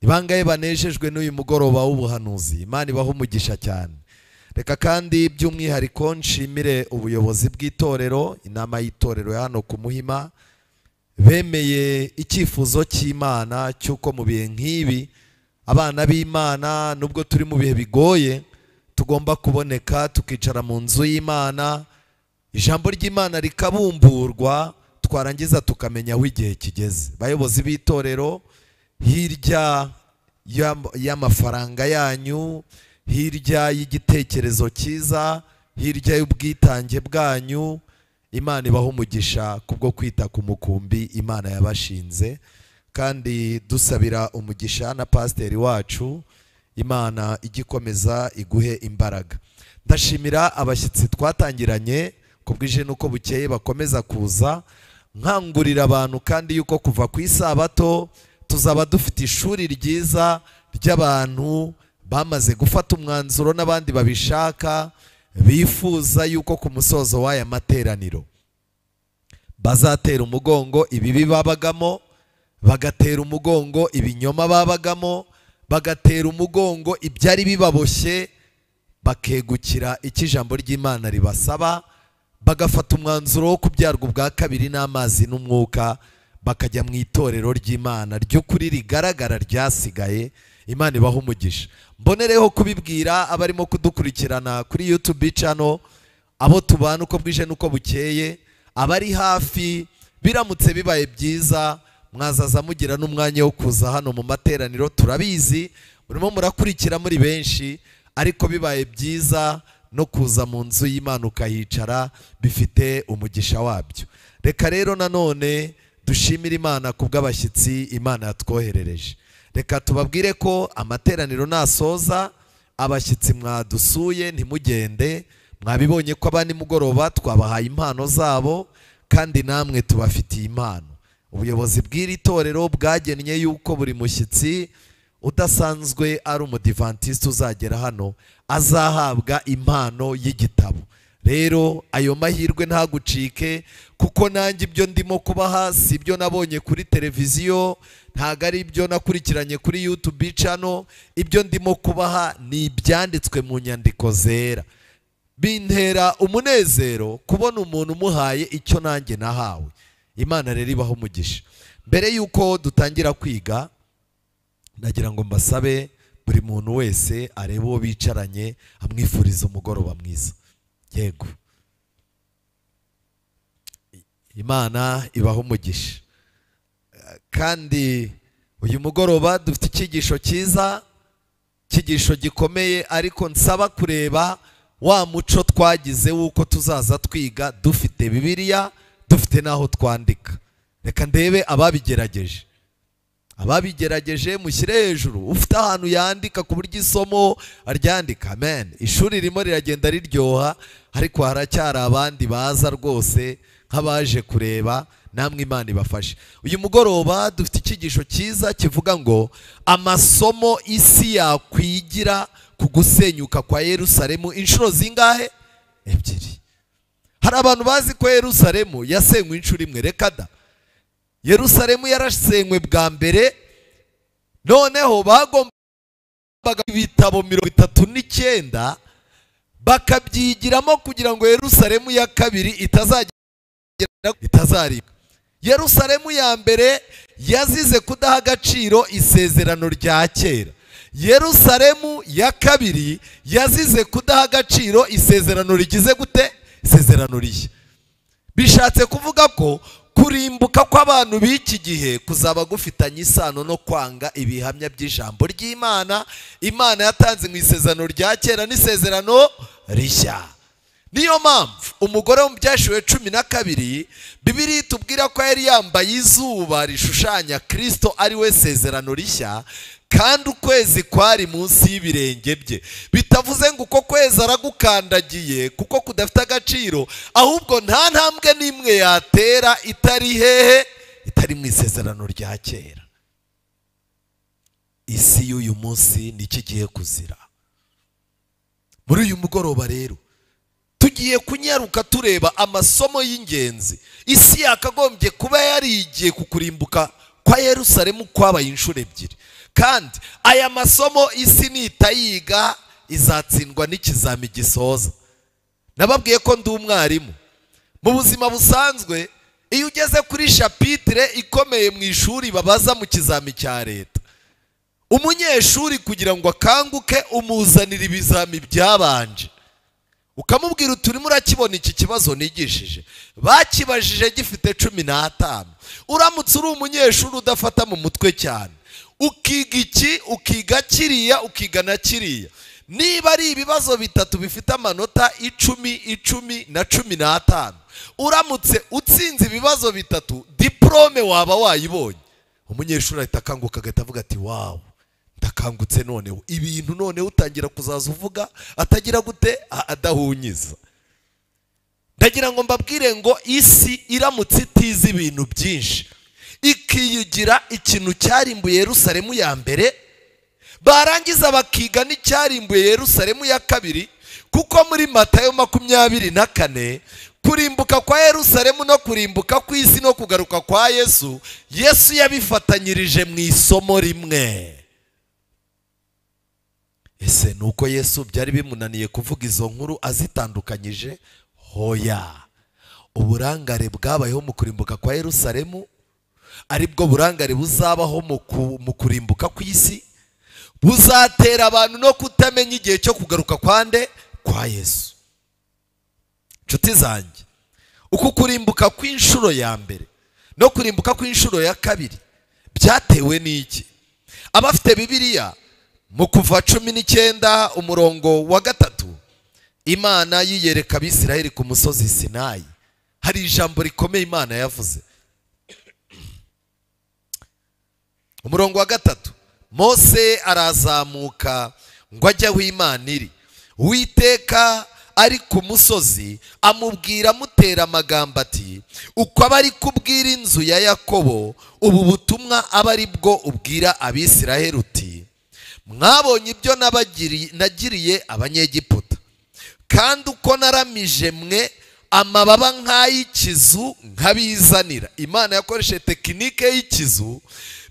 Bangahe banejejwe n'uyu mugoroba w'ubuhanuzi? Imana ibahe umugisha cyane. Reka kandi by'umwihariko nshimire ubuyobozi bw'itorero, inama y'itorero ya hano ku Muhima, bemeye icyifuzo cy'Imana cy'uko mu bihe nk'ibi abana b'Imana, nubwo turi mu bihe bigoye, tugomba kuboneka tukicara mu nzu y'Imana, ijambo ry'Imana rikabumburwa, twarangiza tukamenya aho igihe kigeze. Bayobozi b'itorero, hirya y'amafaranga yanyu, hirya y'igitekerezo cyiza, hirya y'ubwitange bwanyu, Imana ibahe umugisha kubwo kwita ku mukumbi Imana yabashinze. Kandi dusabira umugisha na pasiteri wacu, Imana igikomeza iguhe imbaraga. Ndashimira abashyitsi twatangiranye, ko bwije nuko bukeye bakomeza kuza. Nkangurira abantu kandi yuko kuva ku isabato tuzaba dufite ishuri ryiza ry'abantu bamaze gufata umwanzuro n'abandi babishaka, bifuza yuko ku musozo w'aya materaniro bazatera umugongo ibibi babagamo, bagatera umugongo ibinyoma babagamo, bagatera umugongo ibyari bibaboshye, bakegukira icyo ijambo ry'Imana ribasaba, bagafata umwanzuro wo kubyarwa ubwa kabiri n'amazi n'umwuka, bakajya mu itorero ry'Imana ry'ukuri rigaragara ryasigaye. Imana ibahe umugisha. Mbonereho kubibwira abarimo kudukurikirana kuri YouTube channel, abo tubana uko bwije nuko bukeye, abari hafi, biramutse bibaye byiza mwazaza mugira n'umwanya wo kuza hano mu materaniro. Turabizi murimo murakurikira muri benshi, ariko bibaye byiza no kuza mu nzu y'Imana ukahicara, bifite umugisha wabyo. Reka rero nanone dushimire Imana kubw'abashyitsi Imana yatwoherereje. Reka tubabwire ko amateraniro nasoza, abashyitsi mwadusuye ntimugende, mwabibonye ko abandi mugoroba twabahaye impano zabo, kandi namwe tubafitiye impano. Ubuyobozi bw'iri torero bwagennye yuko buri mushyitsi udasanzwe ari umudivantiste uzagera hano azahabwa impano y'igitabo. Rero ayo mahirwe ntagucike, kuko nanjye ibyo ndimo kubaha si ibyo nabonye kuri televiziyo, ntago ari ibyo nakurikiranye kuri YouTube channel. Ibyo ndimo kubaha ni ibyanditswe mu nyandiko zera. Bintera umunezero kubona umuntu umuhaye icyo nanjye nahawe. Imana rero ibaho umugisha. Mbere yuko dutangira kwiga, nagira ngo mbasabe buri muntu wese arebe uwo bicaranye amwifuriza umugoroba mwiza. Yego, Imana ibaho umugisha. Kandi uyu mugoroba dufite icyigisho cyiza, icyigisho gikomeye, ariko nsaba kureba wa muco twagize w'uko tuzaza twiga dufite Bibiliya, dufite n'aho twandika. Reka ndebe ababigerageje. Ababigerageje mushyire hejuru, ufite ahantu yandika ku buryo isomo aryandika. Amen. Ishuri ririmo riragenda riryoha, ariko haracyari abandi baza rwose nk'abaje kureba. Namwe Imana ibafashe. Uyu mugoroba dufite icyigisho cyiza kivuga ngo amasomo isi yakwigira ku gusenyuka kwa Yerusalemu inshuro zingahe? Ebyiri. Hari abantu bazi ko Yerusalemu yasenywe inshuro imwe. Reka da. Yerusalemu yarasenywe bwa mbere, noneho bagombaga ibitabo 39 bakabyigiramo kugira ngo Yerusalemu ya kabiri itazaribwa. Yerusalemu ya mbere yazize kudaha agaciro isezerano rya kera. Yerusalemu ya kabiri yazize kudaha agaciro isezerano rigize gute? Isezerano rishya. Bishatse kuvuga ko kurimbuka kw'abantu b'iki gihe kuzaba gufitanye isano no kwanga ibihamya by'ijambo ry'Imana Imana yatanze mu isezerano rya kera n'isezerano rishya. Niyo mpamvu umugore wo mu Byashuwe 12 Bibiliya itubwira ko yari yambaye izuba rishushanya Kristo ari we sezerano rishya, kandi ukwezi kwari munsi y'ibirenge bye. Bitavuze ngo uko kwezi aragukandagiye kuko kudafite agaciro, ahubwo nta ntambwe n'imwe yatera itari hehe? Itari mu isezerano rya kera. Isi y'uyu munsi niki giye kuzira. Muri uyu mugoroba rero tugiye kunyaruka tureba amasomo y'ingenzi isi yakagombye kuba yarigiye kukurimbuka kwa Yerusalemu kwabaye inshuro ebyiri. Kandi aya masomo isi nitayiga izatsindwa n'ikizami gisoza. Nababwiye ko ndi umwarimu. Mu buzima busanzwe iyo ugeze kuri chapitre ikomeye mu ishuri babaza mu kizami cya leta, umunyeshuri kugira ngo akanguke umuzanira ibizami byabanje, ukamubwira uti urimo urakibona iki kibazo nigishije, bakibajije gifite 15. Uramutse uri umunyeshuri udafata mu mutwe cyane, ukiga iki, ukiga kiriya, ukiga na kiriya, niba ari ibibazo bitatu bifite amanota 10, 10 na 15, uramutse utsinze ibibazo bitatu, diplome waba wayibonye. Umunyeshuri ahita akanguka agahita avuga ati wow, ndakangutse noneho. Ibintu noneho utangira kuzaza uvuga atagira gute, adahunyiza. Ndagira ngo mbabwire ngo isi iramutse itize ibintu byinshi, ikiyigira ikintu cyarimbuye Yerusalemu ya mbere, barangiza bakiga n'icyarimbuye Yerusalemu ya kabiri, kuko muri Matayo 24 kurimbuka kwa Yerusalemu no kurimbuka kw'isi no kugaruka kwa Yesu, Yesu yabifatanyirije mu isomo rimwe. Ese nuko Yesu byari bimunaniye kuvuga izo nkuru azitandukanyije? Hoya. Uburangare bwabayeho mu kurimbuka kwa Yerusalemu aribwo burangare buzabaho mu kurimbuka kw'isi, buzatera abantu no kutamenya igihe cyo kugaruka kwande kwa Yesu. Nshuti zanjye, uku kurimbuka kw'inshuro ya mbere no kurimbuka kw'inshuro ya kabiri byatewe n'iki? Abafite Bibiliya mu Kuva 19 umurongo wa 3, Imana yiyereka Abisirayeli ku musozi Sinayi. Hari ijambo rikomeye Imana yavuze. Umurongo wa 3, Mose arazamuka ngo ajye aho Imana iri. Uwiteka ari ku musozi amubwira amutera amagambo ati uko aba ari kubwira inzu ya Yakobo ubu butumwa aba ari bwo ubwira Abisirayeli uti mwabonye ibyo nagiriye Abanyegiputa, kandi uko naramije mwe amababa nk'ay'ikizu nkabizanira. Imana yakoresheje tekinike y'ikizu,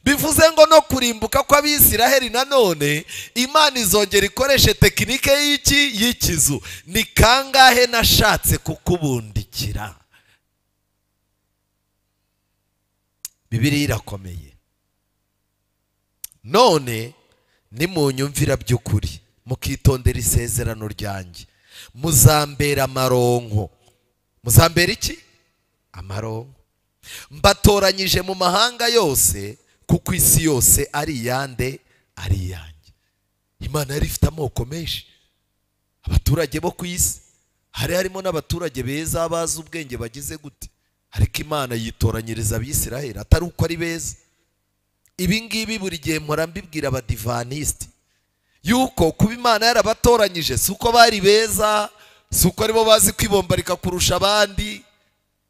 bivuze ngo no kurimbuka kw'Abisiraheli nanone Imana izongera ikoreshe tekinike y'iki y'ikizu. Ni kangahe nashatse kukubundikira? Bibiliya irakomeye. None nimunyumvira by'ukuri mukitondera isezerano ryanjye, muzambera amaronko. Muzambera iki? Amaronko. Mbatoranyije mu mahanga yose, kuko isi yose ari iyande, ari iyanjye. Imana yari ifite amoko menshi, abaturage bo ku isi, hari harimo n'abaturage beza bazi ubwenge bagize gute, ariko Imana yitoranyiriza Abisiraheli atari uko ari beza. Ibi ngibi buri gihe mpora mbibwira abadivanisiti yuko kuba Imana yarabatoranyije si uko bari beza, si uko aribo bazi kwibombarika kurusha abandi.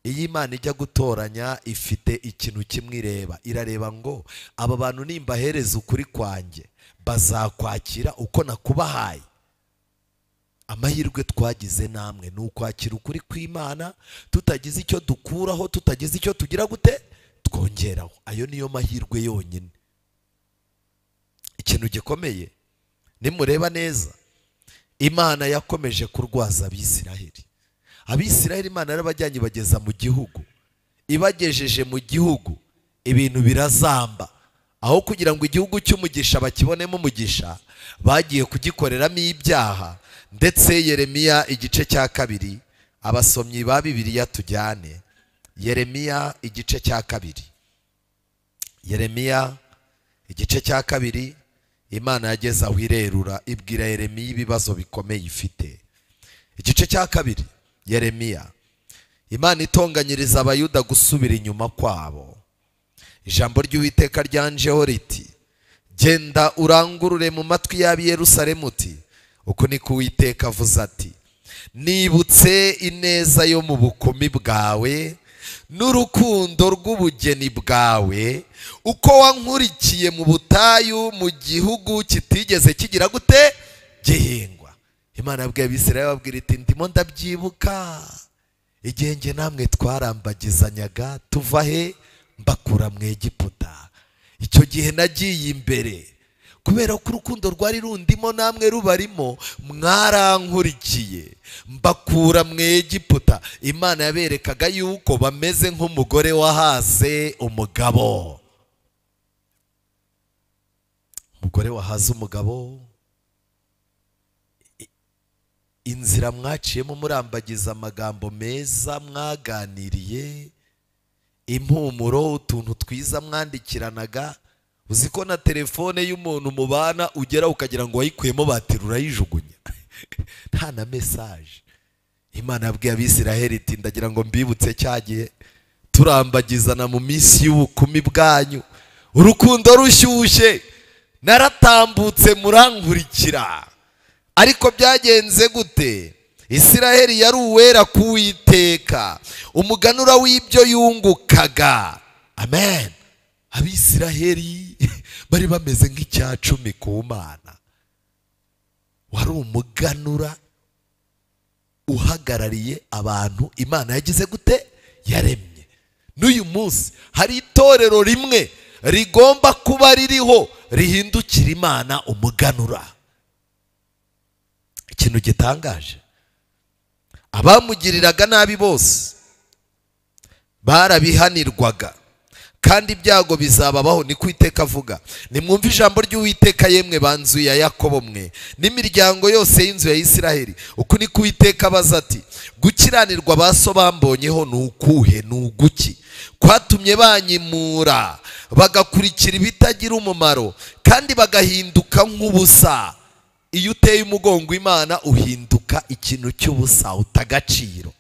Iyi Imana ijya gutoranya ifite ikintu kimwe ireba, irareba ngo aba bantu nimbahereza ukuri kwanjye bazakwakira uko nakubahaye. Amahirwe twagize namwe ni ukwakira ukuri kw'Imana tutagize icyo dukuraho, tutagize icyo tugira gute twongeraho. Ayo niyo mahirwe yonyine. Ikintu gikomeye nimureba neza, Imana yakomeje kurwaza Abisiraheli. Abisiraheli Imana yarabajyanye bageza mu gihugu, ibagejeje mu gihugu ibintu birazamba. Aho kugira ngo igihugu cy'umugisha bakibonemo umugisha, bagiye kugikoreramo ibyaha. Ndetse Yeremiya igice cya 2, abasomyi ba Bibiliya tujyane. Yeremiya igice cya 2, Yeremiya igice cya 2, Imana yageze aho irerura ibwira Yeremiya ibibazo bikomeye ifite. Igice cya 2 Yeremiya, Imana itonganyiriza Abayuda gusubira inyuma kwabo. Ijambo ry'Uwiteka ryanjeho riti genda urangurure mu matwi y'ab'i Yerusalemu uti uku niko Uwiteka avuze ati nibutse ineza yo mu bukumi bwawe n'urukundo rw'ubugeni bwawe, uko wankurikiye mu butayu mu gihugu kitigeze kigira gute gihingwa. Imana yabwiye Abisirayeli ababwira iti ndimo ndabyibuka igihe nge namwe twarambagizanyaga tuva he mbakura mu Egiputa. Icyo gihe nagiye imbere Kubera ko urukundo rwari rundimo namwe rubarimo, mwarankurikiye mbakura mu Egiputa. Imana yaberekaga yuko bameze nk'umugore wahaze umugabo. Umugore wahaze umugabo, inzira mwaciyemo murambagiza amagambo meza mwaganiriye, impumuro, utuntu twiza mwandikiranaga. Uzi ko na telefone y'umuntu mubana ugera ukagira ngo wayikuyemo batiri urayijugunya, nta na message. Imana yabwiye Abisiraheli iti ndagira ngo mbibutse cyagihe turambagizana mu minsi y'ubukumi bwanyu, urukundo rushyushye, naratambutse murankurikira. Ariko byagenze gute? Isiraheli yari uwera kuwiteka, umuganura w'ibyo yungukaga. Amen. Abisiraheli bari bameze nk'icyacumi ku Mana. Wari umuganura uhagarariye abantu Imana yagize gute? Yaremye. N'uyu munsi hari itorero rimwe rigomba kuba ririho rihindukira Imana umuganura. Ikintu gitangaje, abamugiriraga nabi bose barabihanirwaga, kandi ibyago bizababaho, niko Uwiteka avuga. Nimwumve ijambo ry'Uwiteka yemwe banzu ya Yakobo mwe n'imiryango yose y'inzu ya Isiraheli. Uku niko Uwiteka abaza ati gukiranirwa baso bambonyeho ni ukuhe, ni uguki kwatumye banyimura bagakurikira ibitagira umumaro kandi bagahinduka nk'ubusa? Iyo uteye umugongo Imana uhinduka ikintu cy'ubusa, utagaciro.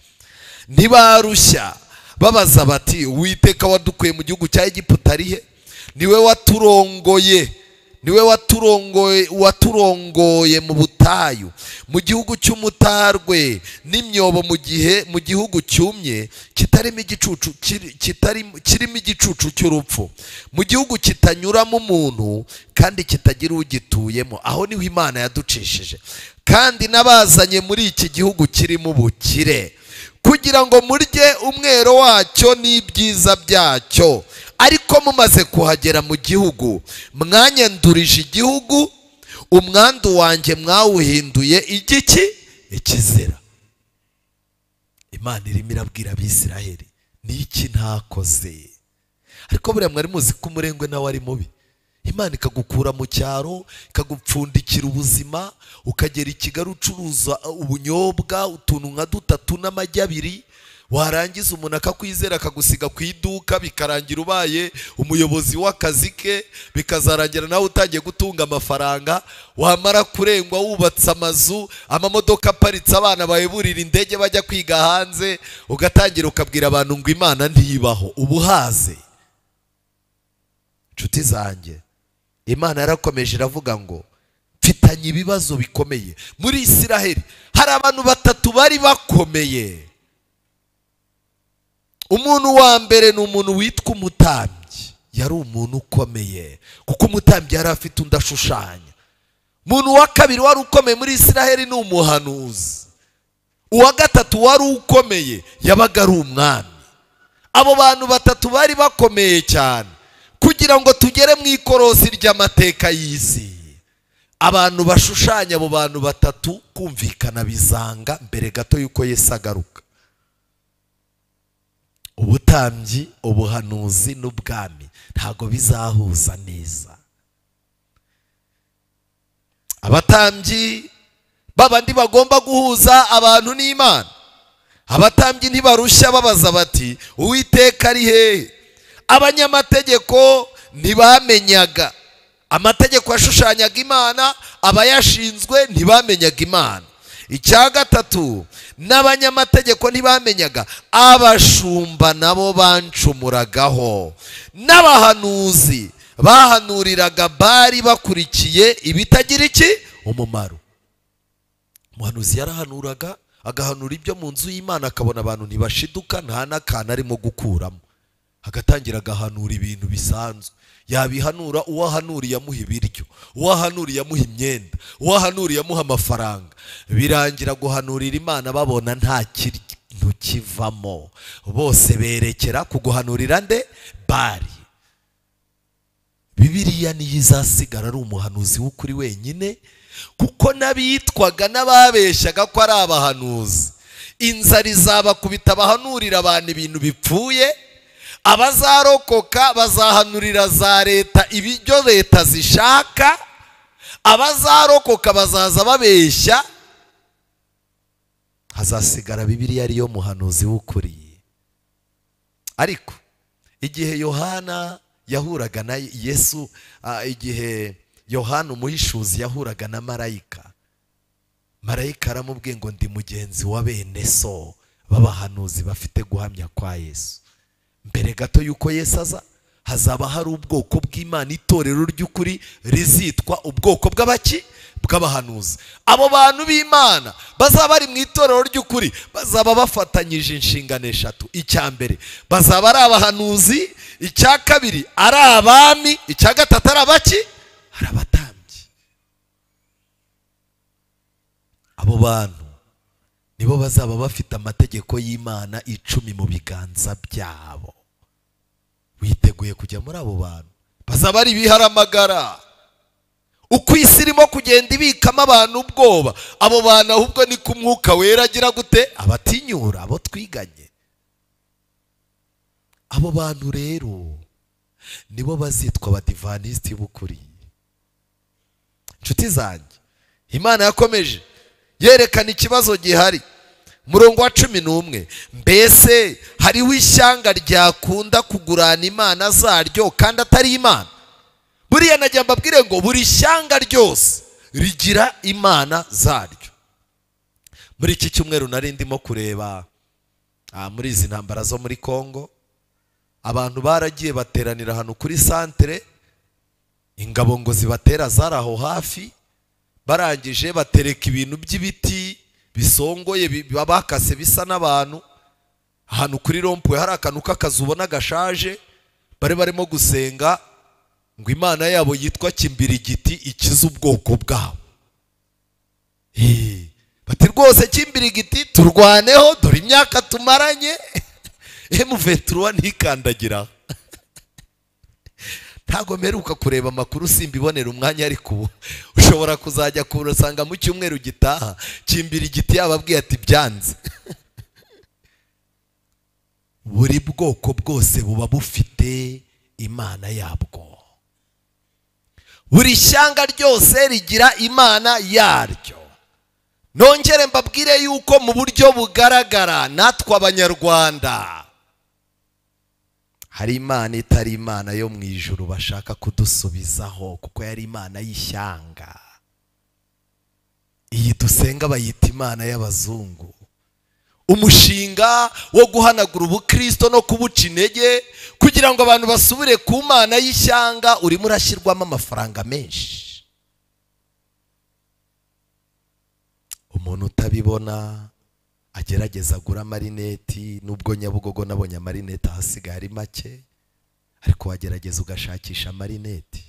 Ntibarushya babaza bati Uwiteka wadukuye mu gihugu cya Egiputa ari he? Niwe waturongoye, niwe waturongoye mu butayu, mu gihugu cy'umutarwe n'imyobo, mu gihe mu gihugu cyumye kitarimo igicucu, kirimo igicucu cy'urupfu, mu gihugu kitanyuramo umuntu kandi kitagira ugituyemo. Aho niho Imana yaducishije, kandi nabazanye muri iki gihugu kirimo ubukire, kugira ngo murye umwero wacyo n'ibyiza byacyo. Ariko mumaze kuhagera mu gihugu, mwanyandurije igihugu, umwandu wanjye mwawuhinduye igiki? Ikizira. Imana irimo irabwira Abisiraheli, niki ntakoze? Ariko buriya mwari muzi ko umurengwe nawe ari mubi. Imana ikagukura mu cyaro, ikagupfundikira ubuzima, ukagera i Kigali ucuruza ubunyobwa utuntu nka dutatu n'amagi abiri, warangiza umuntu akakwizera akagusiga ku iduka, bikarangira ubaye umuyobozi w'akazi ke, bikazarangira nawe utangiye gutunga amafaranga, wamara kurengwa wubatse amazu, amamodoka aparitse, abana baheburira indege bajya kwiga hanze, ugatangira ukabwira abantu ngo Imana ntibaho. Ubuhaze. Nshuti zanjye, Imana yarakomeje iravuga ngo mfitanye ibibazo bikomeye. Muri Isiraheli hari abantu batatu bari bakomeye. Umuntu wa mbere ni umuntu witwa umutambyi. Yari umuntu ukomeye kuko umutambyi yari afite undi ashushanya. Umuntu wa kabiri wari ukomeye muri Isiraheli ni umuhanuzi. Uwa gatatu wari ukomeye yabaga ari umwami. Abo bantu batatu bari bakomeye cyane. Kugira ngo tugere mu ikorosi ry'amateka y'isi, abantu bashushanya abo bantu batatu kumvikana bizanga mbere gato yuko Yesu agaruka. Ubutambyi, ubuhanuzi n'ubwami ntago bizahuza neza. Abatambyi babandi bagomba guhuza abantu n'Imana. Abatambyi ntibarushya babaza bati Uwiteka ari hehe? Abanyamategeko ntibamenyaga amategeko yashushanyaga Imana, abayashinzwe ntibamenyaga Imana. Icya gatatu, n'abanyamategeko ntibamenyaga, abashumba nabo bancumuragaho, n'abahanuzi bahanuriraga bari bakurikiye ibitagira iki? Umumaro. Umuhanuzi yarahanuraga, agahanura ibyo mu nzu y'Imana, akabona abantu ntibashiduka, nta n'akantu arimo gukuramo, agatangira agahanura ibintu bisanzwe. Yabihanura, uwahanuriye amuha ibiryo, uwahanuriye amuha imyenda, uwahanuriye amuha amafaranga. Birangira guhanurira Imana babona nta kintu kivamo, bose berekera kuguhanurira nde? Bari. Bibiliya niyo izasigara ari umuhanuzi w'ukuri wenyine, kuko n'abitwaga n'ababeshyaga ko ari abahanuzi, inzara izabakubita bahanurira abantu ibintu bipfuye. Abazarokoka bazahanurira za leta ibyo leta zishaka. Abazarokoka bazaza babeshya. Hazasigara Bibiliya ariyo muhanuzi w'ukuri. Ariko igihe Yohana yahuraga na Yesu, igihe Yohana umuhishuzi yahuraga na marayika, marayika aramubwiye ngo ndi mugenzi wa bene so b'abahanuzi bafite guhamya kwa Yesu. Mbere gato yuko Yesu aza, hazaba hari ubwoko bw'Imana, itorero ry'ukuri rizitwa ubwoko bw'abaki? Bw'abahanuzi. Abo bantu b'Imana bazaba bari mu itorero ry'ukuri bazaba bafatanyije inshingano eshatu. Icya mbere bazaba ari abahanuzi, icya kabiri ari abami, icya gatatu ari abaki? Ari abatambyi. Abo bantu nibo bazaba bafite amategeko y'Imana 10 mu biganza byabo. Witeguye kujya muri abo bantu? Bazaba ari ibiharamagara. Uko isi irimo kugenda ibikamo abantu ubwoba, abo bantu ahubwo ni ku mwuka wera agira gute? Abatinyura abo twiganye. Abo bantu rero nibo bazitwa abadivanisiti b'ukuri. Inshuti zanjye, Imana yakomeje yerekana ikibazo gihari. Murongo wa 11, mbese hariho ishyanga ryakunda kugurana imana zaryo kandi atari Imana? Buriya najya mbabwire ngo buri shyanga ryose rigira imana zaryo. Muri iki cyumweru nari ndimo kureba muri izi ntambara zo muri Kongo, abantu baragiye bateranira ahantu kuri santere, ingabo ngo zibatera zari aho hafi, barangije batereka ibintu by'ibiti bisongoye bakase bisa n'abantu. Ahantu kuri rompuwe hari akantu k'akazu ubona gashaje, bari barimo gusenga ngo imana yabo yitwa Kimbirigiti ikize ubwoko bwabo. Bati rwose Kimbirigiti turwaneho, dore imyaka tumaranye. M23 ntikandagira. Ntago mperuka kureba amakuru, simbibonera umwanya, ariko ubu ushobora kuzajya kurusanga mu cyumweru gitaha Kimbirigiti yababwiye ati byanze. Buri bwoko bwose buba bufite imana yabwo. Buri shyanga ryose rigira imana yaryo. Nongere mbabwire yuko mu buryo bugaragara natwe Abanyarwanda hari imana itari imana yo mu ijuru bashaka kudusubizaho, kuko yari imana y'ishyanga. Iyi dusenga bayita imana y'abazungu. Umushinga wo guhanagura ubukristo no kubuca intege kugira ngo abantu basubire ku mana y'ishyanga urimo urashyirwamo amafaranga menshi. Umuntu utabibona agerageza agura amarineti, nubwo Nyabugogo nabonye amarineti ahasigaye ari make, ariko wagerageza ugashakisha amarineti.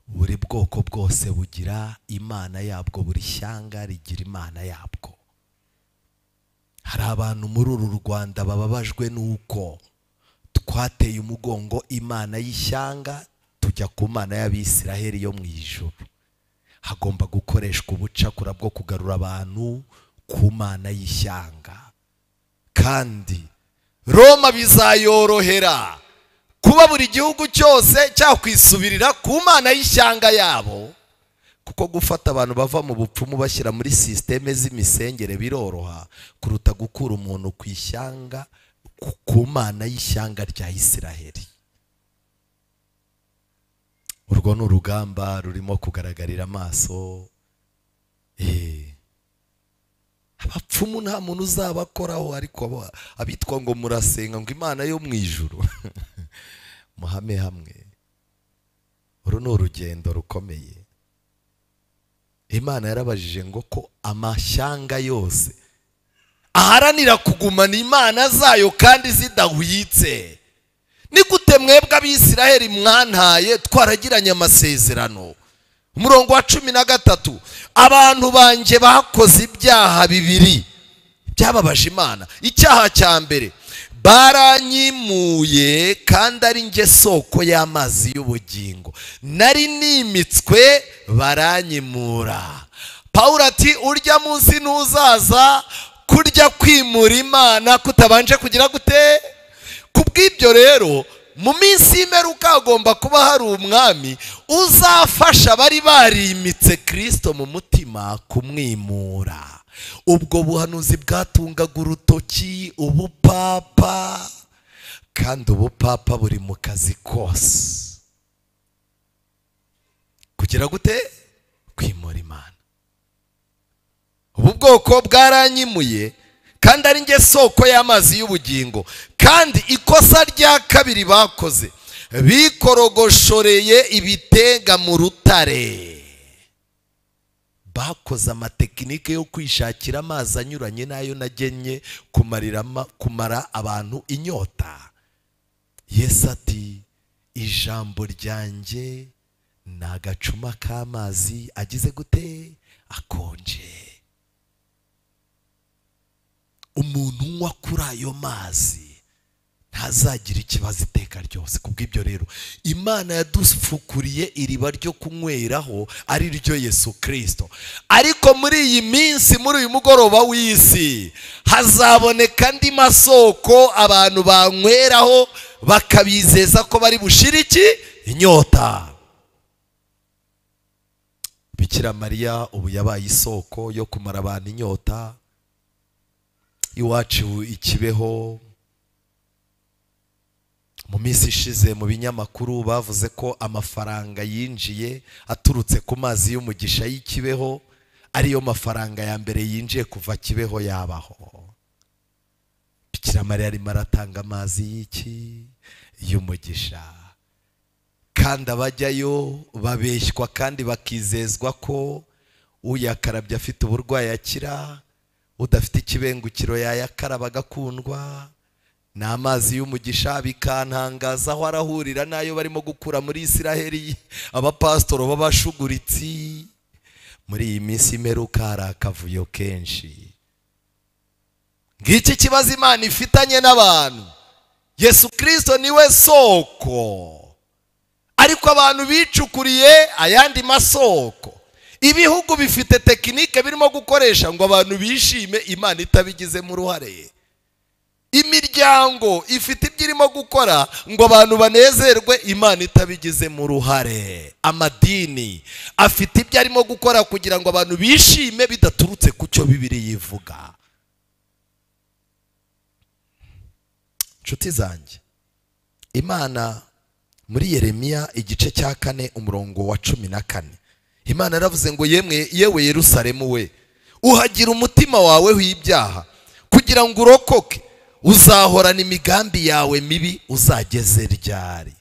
Buri bwoko bwose bugira imana yabwo, buri shyanga rigira imana yabwo. Hari abantu muri uru Rwanda bababajwe nuko twateye umugongo imana y'ishyanga tujya ku mana y'Abisiraheli yo mu ijuru. Hagomba gukoreshwa ubucakura bwo kugarura abantu ku mana y'ishyanga. Kandi Roma bizayorohera kuba buri gihugu cyose cyakwisubirira ku mana y'ishyanga yabo, kuko gufata abantu bava mu bupfumu bashyira muri systeme z'imisengere biroroha kuruta gukura umuntu ku ishyanga, ku mana y'ishyanga rya Isiraheli. Urwo ni urugamba rurimo kugaragarira amaso. Abapfumu nta muntu uzabakoraho, ariko abitwa ngo murasenga ngo imana yo mu ijuru muhame hamwe. Uru ni urugendo rukomeye. Imana yarabajije ngo ko amashyanga yose aharanira kugumana imana zayo kandi zidahwitse, ni gute mwebwe Abisiraheli mwantaye twaragiranye amasezerano? Umurongo wa 13, abantu banjye bakoze ibyaha bibiri byababaje Imana. Icyaha cya mbere, Baranyimuye kandi ari njye soko y'amazi y'ubugingo, nari nimitswe baranyimura. Pawulo ati urya munsi ntuzaza kurya kwimura Imana kutabanje kugira gute? Kubw'ibyo rero mu minsi y'imperuka hagomba kuba hari umwami uzafasha bari barimitse Kristo mu mutima kumwimura. Ubwo buhanuzi bwatungaga urutoki ubupapa, kandi ubupapa buri mu kazi kose. Kugira gute? Kwimura Imana. Ubu bwoko bwaranyimuye kandi ari njye soko y'amazi y'ubugingo. Kandi ikosa rya kabiri bakoze, bikorogoshoreye ibitega mu rutare. Bakoze amatekinike yo kwishakira amazi anyuranye n'ayo nagennye kumara abantu inyota. Yesu ati ijambo ryanjye ni agacuma k'amazi agize gute? Akonje. Umuntu unywa kuri ayo mazi ntazagira ikibazo iteka ryose. Kubw'ibyo rero Imana yadufukuriye iriba ryo kunyweraho ari ryo Yesu Kristo. Ariko muri iyi minsi, muri uyu mugoroba w'isi, hazaboneka andi masoko abantu banyweraho bakabizeza ko bari bushire iki? Inyota. Bikira Mariya ubu yabaye isoko yo kumara abantu inyota. Iwacu ikibeho mu minsi ishize mu binyamakuru bavuze ko amafaranga yinjiye aturutse ku mazi y'umugisha y'ikibeho ariyo mafaranga ya mbere yinjiye kuva Kibeho yabaho. Bikira Mariya arimo aratanga amazi y'iki? Y'umugisha. Kandi abajyayo babeshywa kandi bakizezwa ko uyakarabye afite uburwayi akira, udafite ikibengukiro yayakaraba agakundwa. Ni amazi y'umugisha. Bikantangaza aho arahurira nayo barimo gukura muri Isiraheli, abapasitoro b'abashuguritsi. Muri iyi minsi imperuka hari akavuyo kenshi. Ngiki kibazo Imana ifitanye n'abantu. Yesu Kristo niwe soko, ariko abantu bicukuriye ayandi masoko. Ibihugu bifite tekinike birimo gukoresha ngo abantu bishime Imana itabigizemo uruhare. Imiryango ifite ibyo irimo gukora ngo abantu banezerwe Imana itabigizemo uruhare. Amadini afite ibyo arimo gukora kugira ngo abantu bishime bidaturutse ku cyo Bibiliya ivuga. Nshuti zanjye, Imana muri Yeremiya igice cya 4 umurongo wa 14, Imana yaravuze ngo yemwe yewe Yerusalemu we, uhagira umutima wawe w'ibyaha kugira ngo urokoke, uzahorana imigambi yawe mibi uzageze ryari?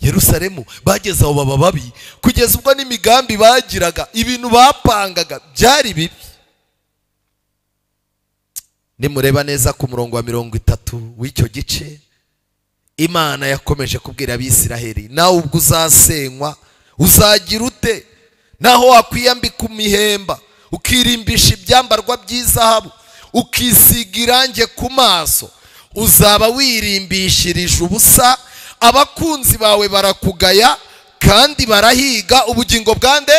Yerusalemu bageze aho baba babi kugeza ubwo n'imigambi bagiraga, ibintu bapangaga byari bibi. Nimureba neza ku murongo wa 30 w'icyo gice, Imana yakomeje kubwira Abisiraheli, nawe ubwo uzasenywa uzagira ute? Naho wakwiyambika imihemba, ukirimbisha ibyambarwa by'izahabu, ukisiga irange ku maso, uzaba wirimbishirije ubusa. Abakunzi bawe barakugaya kandi barahiga ubugingo bwande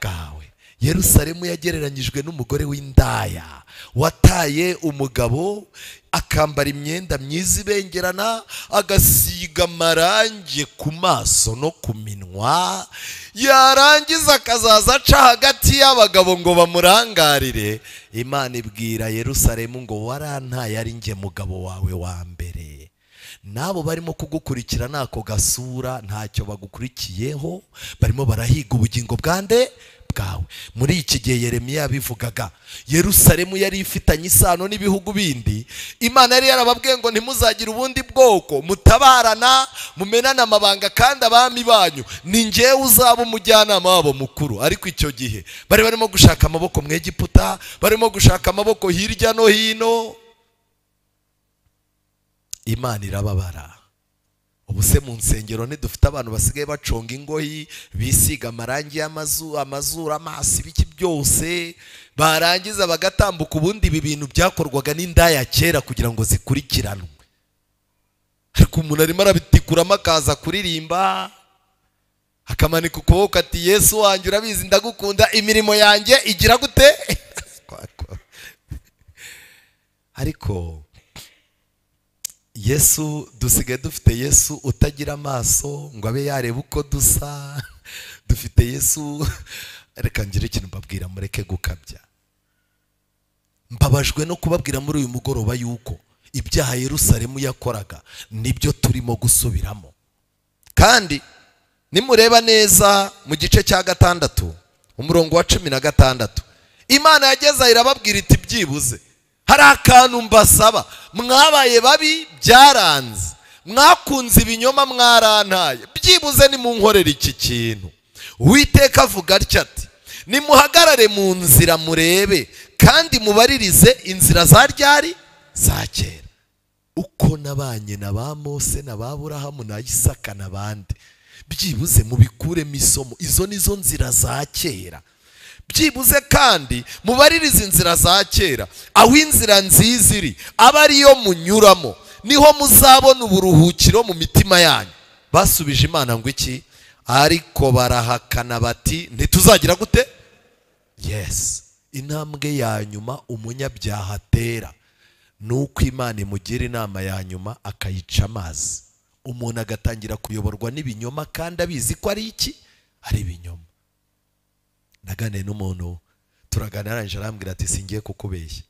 bwawe. Yerusalemu yagereranyijwe n'umugore w'indaya wataye umugabo, akambara imyenda myiza ibengerana, agasiga amarangi ku maso no ku minwa, yarangiza akazaza aca hagati y'abagabo ngo bamurangarire. Imana ibwira Yerusalemu ngo warantaye ari njye mugabo wawe wa mbere. Nabo barimo kugukurikira nako gasura ntacyo bagukurikiyeho, barimo barahiga ubugingo bwande bwawe. Muri iki gihe Yeremiya yabivugaga, Yerusalemu yari ifitanye isano n'ibihugu bindi. Imana yari yarababwiye ngo ntimuzagire ubundi bwoko mutabarana, mumenana amabanga, kandi abami banyu ni njyewe uzaba umujyanama wabo mukuru. Ariko icyo gihe bari barimo gushaka amaboko mu Egiputa, barimo gushaka amaboko hirya no hino. Imana irababara. Ubu se mu nsengero ntidufite abantu basigaye baconga ingoyi, bisiga amarangi y'amazu, amazuru, amaso, ibiki byose, barangiza bagatambuka. Ubundi ibi bintu byakorwaga n'indaya kera kugira ngo zikurikiranwe. Ariko umuntu arimo arabitikuramo akaza kuririmba, akamanika ukuboko ati Yesu wanjye urabizi ndagukunda, imirimo yanjye igira gute? Ariko Yesu dusigaye dufite Yesu utagira amaso ngo abe yareba uko dusa. Dufite Yesu. Reka ngire ikintu mbabwira, mureke gukabya. Mbabajwe no kubabwira muri uyu mugoroba yuko ibyaha Yerusalemu yakoraga nibyo turimo gusubiramo. Kandi nimureba neza mu gice cya 6 umurongo wa 16, Imana yageza irababwira iti byibuze hari akantu mbasaba, mwabaye babi byaranze, mwakunze ibinyoma mwarantaye, byibuze nimunkorera iki kintu. Uwiteka avuga atya ati nimuhagarare mu nzira murebe, kandi mubaririze inzira za ryari za kera, uko nabanye na ba Mose na ba Aburahamu na Isaka n'abandi, byibuze mubikuremo isomo, izo nizo nzira za kera. Byibuze kandi mubaririze inzira za kera, aho inzira nziza iri aba ariyo munyuramo, niho muzabona uburuhukiro mu mitima yanyu. Basubije Imana ngo iki? Ariko barahakana bati ntituzagira gute? Yes. Intambwe ya nyuma umunyabyaha atera nuko Imana imugira inama ya nyuma akayica amazi, umuntu agatangira kuyoborwa n'ibinyoma kandi abizi ko ari iki? Ari ibinyoma. Naganiriye n'umuntu turaganira, arangije arambwira ati singiye kukubeshya,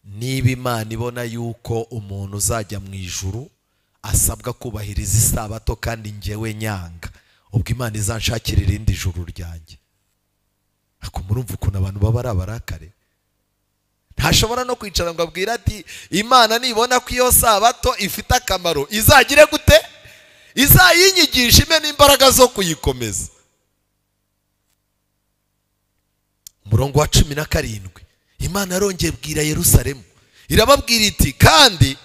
niba Imana ibona yuko umuntu uzajya mu ijuru asabwa kubahiriza isabato kandi njyewe nyanga, ubwo Imana izanshakira irindi juru ryanjye. Ariko murumva ukuntu abantu baba ari abarakare. Ntashobora no kwicara ngo abwire ati Imana nibona ko iyo sabato ifite akamaro izagire gute? Izayinyigisha ime n'imbaraga zo kuyikomeza. Umurongo wa 17, Imana yarongeye bwira Yerusalemu irababwira iti kandi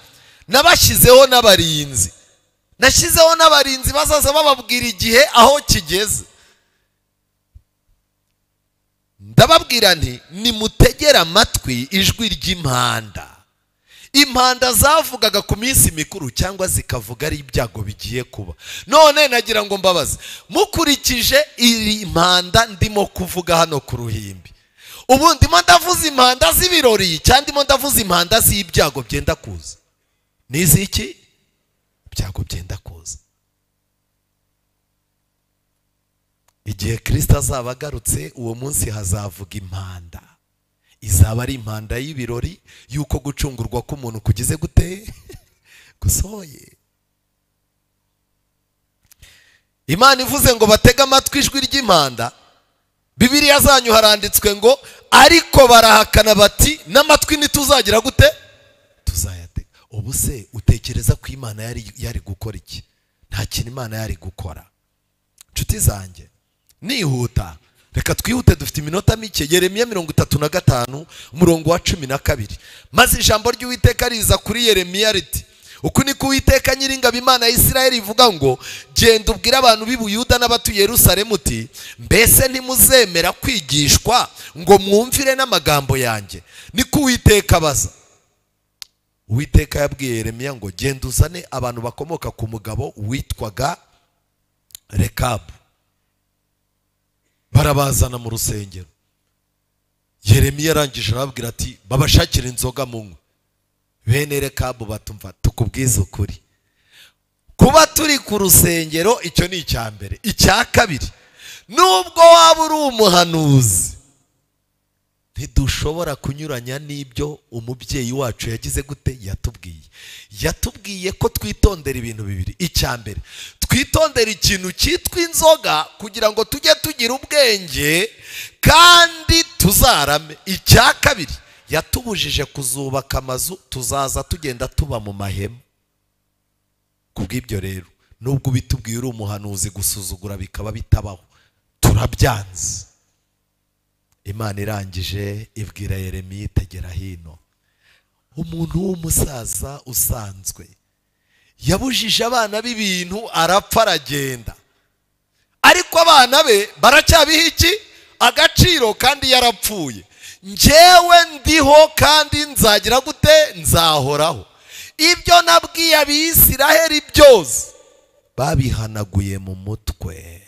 nabashyizeho n'abarinzi, nashyizeho n'abarinzi bazaza bababwira igihe aho kigeze. Ndababwira nti nimutegera amatwi ijwi ry'impanda. Impanda zavugaga ku minsi mikuru cyangwa zikavuga ari ibyago bigiye kuba. None nagira ngo mbabaze, mukurikije iri impanda ndimo kuvuga hano ku ruhimbi, ubu ndimo ndavuza impanda z'ibirori cyangwa ndimo ndavuza impanda z'ibyago byenda kuza? Niziki? Ibyago byenda kuza. Igihe Kristo azaba agarutse, uwo munsi hazavuga impanda. Izaba ari impanda y'ibirori yuko gucungurwa k'umuntu kugize gute? Gusohoye. Imana ivuze ngo batege amatwi ijwi ry'impanda. Bibiliya zanyu haranditswe ngo ariko barahakana bati n'amatwi ntituzagira gute? Tuzayatega. Ubu se utekereza ko Imana yari gukora iki? Nta kintu Imana yari gukora. Nshuti zanjye, nihuta, reka twihute dufite iminota mike. Yeremiya 35 umurongo wa 12. Maze ijambo ry'Uwiteka riza kuri Yeremiya riti uku niko Uwiteka Nyiringabo Imana ya Isirayeli ivuga ngo genda ubwire abantu b'i Buyuda n'abatuye Yerusalemu uti mbese ntimuzemera kwigishwa ngo mwumvire n'amagambo yanjye? Niko Uwiteka abaza. Uwiteka yabwiye Yeremiya ngo genda uzane abantu bakomoka ku mugabo witwaga Rekabu. Barabazana mu rusengero. Yeremiya arangije arababwira ati babashakire inzoga munywe. Bene Rekabu batumva tukubwiza ukuri, kuba turi ku rusengero icyo ni icya mbere. Icya kabiri, nubwo waba uri umuhanuzi ntidushobora kunyuranya n'ibyo umubyeyi wacu yagize gute? Yatubwiye. Yatubwiye ko twitondera ibintu bibiri. Icya mbere, twitondera ikintu cyitwa inzoga kugira ngo tujye tugira ubwenge kandi tuzarame. Icya kabiri, yatubujije kuzubaka amazu, tuzaza tugenda tuba mu mahema. Kubw'ibyo rero, nubwo ubitubwiye uri umuhanuzi gusuzugura bikaba bitabaho, turabyanze. Imana irangije ibwira Yeremiya itegera hino. Umuntu w'umusaza usanzwe yabujije abana b'ibintu arapfa aragenda, ariko abana be baracyabiha iki? Agaciro, kandi yarapfuye. Njyewe ndiho kandi nzagira gute? Nzahoraho. Ibyo nabwiye Abisiraheli byose babihanaguye mu mutwe.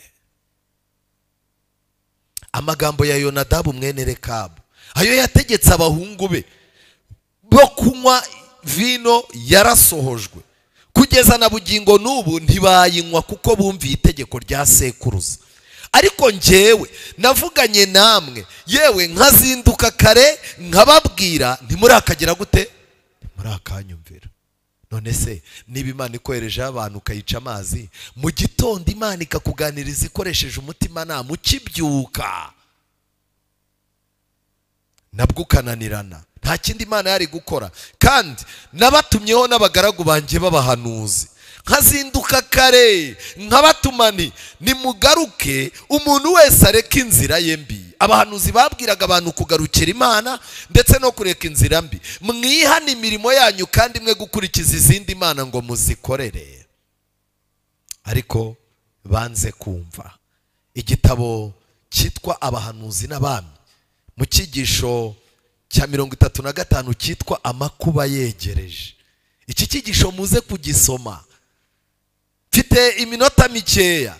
Amagambo ya Yonadabu mwene Rekabu ayo yategetse abahungu be bo kunywa vino yarasohojwe, kugeza na bugingo n'ubu ntibayinywa kuko bumviye itegeko rya sekuruza. Ariko njyewe navuganye namwe, yewe nkazinduka kare nkababwira, ntimurakagera gute? Ntimurakanyumvira. None se niba Imana ikohereje abantu ukayica amazi mu gitondo, Imana ikakuganiriza ikoresheje umutima nama ukibyuka nabwo ukananirana, nta kindi Imana yari gukora. Kandi nabatumyeho n'abagaragu banjye b'abahanuzi, nkazinduka kare nkabatumani, nimugaruke umuntu wese areke inzira ye mbi. Abahanuzi babwiraga abantu kugarukira Imana ndetse no kureka inzira mbi. Mwihane imirimo yanyu kandi mwe gukurikiza izindi mana ngo muzikorere. Ariko banze kumva. Igitabo cyitwa Abahanuzi n'Abami mu cyigisho cya 35 cyitwa Amakuba yegereje. Iki cyigisho muze kugisoma, mfite iminota mikeya.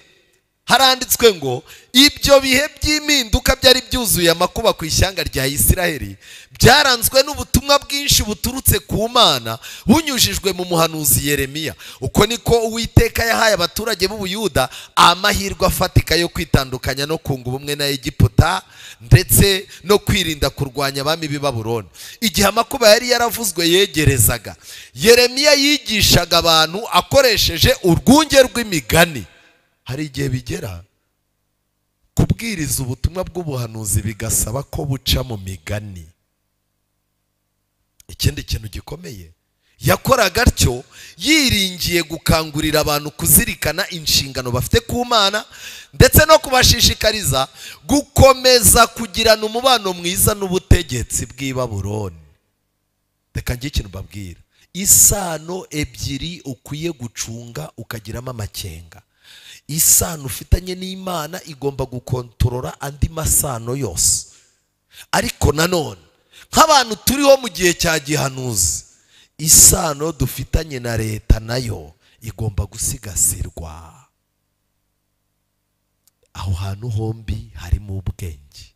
Haranditswe ngo ibyo bihe by'impinduka byari byuzuye amakuba ku ishyanga rya Isiraheli byaranzwe n'ubutumwa bwinshi buturutse ku Mana bunyujijwe mu muhanuzi Yeremiya. Uko niko Uwiteka yahaye abaturage b'Ubuyuda amahirwe afatika yo kwitandukanya no kunga ubumwe na Egiputa ndetse no kwirinda kurwanya abami b'i Babuloni. Igihe amakuba yari yaravuzwe yegerezaga, Yeremiya yigishaga abantu akoresheje urwunge rw'imigani. Hari igihe bigera kubwiriza ubutumwa bw'ubuhanuzi bigasaba ko buca mu migani. Ikindi kintu gikomeye yakoraga atyo, yiringiye gukangurira abantu kuzirikana inshingano bafite ku Mana ndetse no kubashishikariza gukomeza kugirana umubano mwiza n'ubutegetsi bw'i Babuloni. Reka ngire ikintu mbabwira, isano ebyiri ukwiye gucunga ukagiramo amakenga. Isano ufitanye n'Imana igomba gukontorora andi masano yose. Ariko nanone nk'abantu turiho mu gihe cya gihanuzi, isano dufitanye na leta nayo igomba gusigasirwa. Aho hantu hombi harimo ubwenge.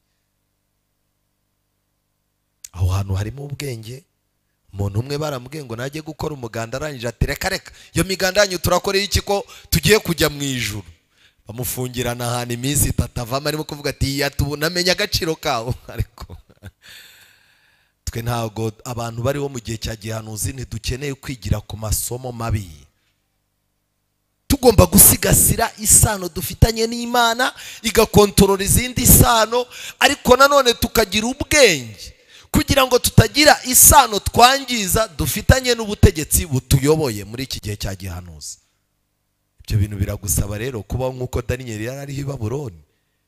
Aho hantu harimo ubwenge. Umuntu umwe baramubwiye ngo najye gukora umuganda, arangije ati reka reka, iyo miganda yanyu turakoreye iki ko tugiye kujya mu ijuru? Bamufungirana ahantu iminsi itatu, avamo arimo kuvuga ati namenye agaciro kawo. Ariko twe ntabwo abantu bariho mu gihe cya gihanuzi ntidukeneye kwigira ku masomo mabi. Tugomba gusigasira isano dufitanye n'Imana igakontorora izindi sano, ariko nanone tukagira ubwenge kugira ngo tutagira isano twangiza dufitanye n'ubutegetsi butuyoboye muri iki gihe cya gihanuzi. Ibyo bintu biragusaba rero kuba nk'uko Daniyeli yari ari i Babuloni.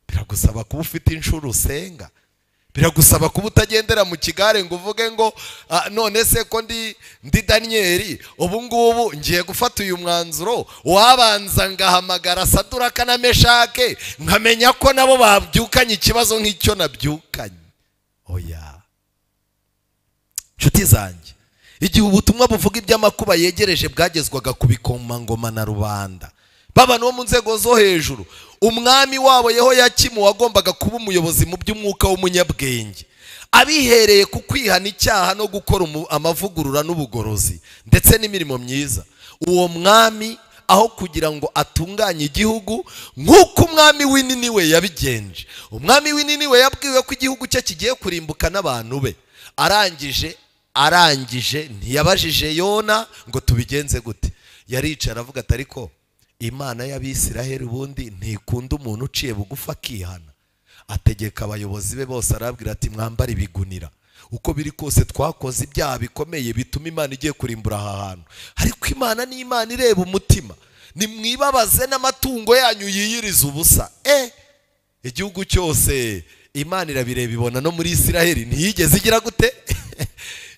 Biragusaba kuba ufite inshuro usenga. Biragusaba kuba utagendera mu kigare ngo uvuge ngo none se ko ndi Daniyeli, ubu ngubu ngiye gufata uyu mwanzuro, wabanza ngahamagara Saduraka na Meshake nkamenya ko nabo babyukanye ikibazo nk'icyo nabyukanye. Oya nshuti zanjye, igihe ubutumwa buvuga iby'amakuba yegereje bwagezwaga ku bikomangoma na rubanda, babana bo mu nzego zo hejuru, umwami wabo Yehoyakimu wagombaga kuba umuyobozi mu by'umwuka w'umunyabwenge, abihereye ku kwihana icyaha no gukora amavugurura n'ubugorozi ndetse n'imirimo myiza. Uwo mwami aho kugira ngo atunganye igihugu nk'uko umwami w'Ininiwe yabigenje, umwami w'Ininiwe yabwiwe ko igihugu cye kigiye kurimbuka n'abantu be, arangije ntiyabajije Yona ngo tubigenze gute. Yaricara aravuga ati ariko Imana y'Abisiraheli ubundi ntikunda umuntu uciye bugufi akihana. Ategeka abayobozi be bose arabwira ati mwambare ibigunira, uko biri kose twakoze ibyaha bikomeye bituma Imana igiye kurimbura aha hantu, ariko Imana ni Imana ireba umutima, nimwibabaze n'amatungo yanyu yiyiriza ubusa. Igihugu cyose Imana irabireba ibona no muri Isiraheli ntiyigeze igira gute?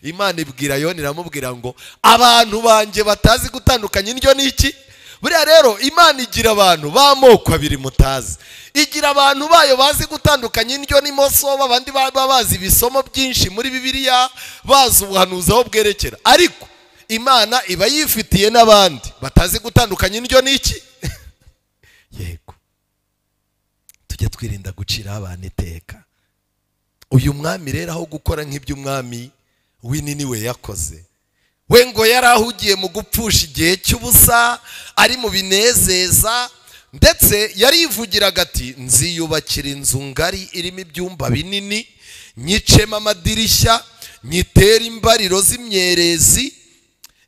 Imana ibwira Yona iramubwira ngo abantu banjye batazi gutandukanya indyo n'iki. Buriya rero Imana igira abantu b'amoko abiri mutazi. Igira abantu bayo bazi gutandukanya indyo n'imoso, abandi baba bazi ibisomo byinshi muri Bibiliya, bazi ubuhanuzi aho bwerekera. Ariko Imana iba yifitiye n'abandi batazi gutandukanya indyo n'iki. Yego, tujye twirinda gucira abantu iteka. Uyu mwami rero aho gukora nk'iby'umwami w'inini we yakoze, we ngo yari ahugiye mu gupfusha igihe cy'ubusa, ari mu binezeza, ndetse yarivugiraga ati nziyubakira inzu ngari irimo ibyumba binini, nyicemo amadirishya, nyitere imbariro z'imyerezi,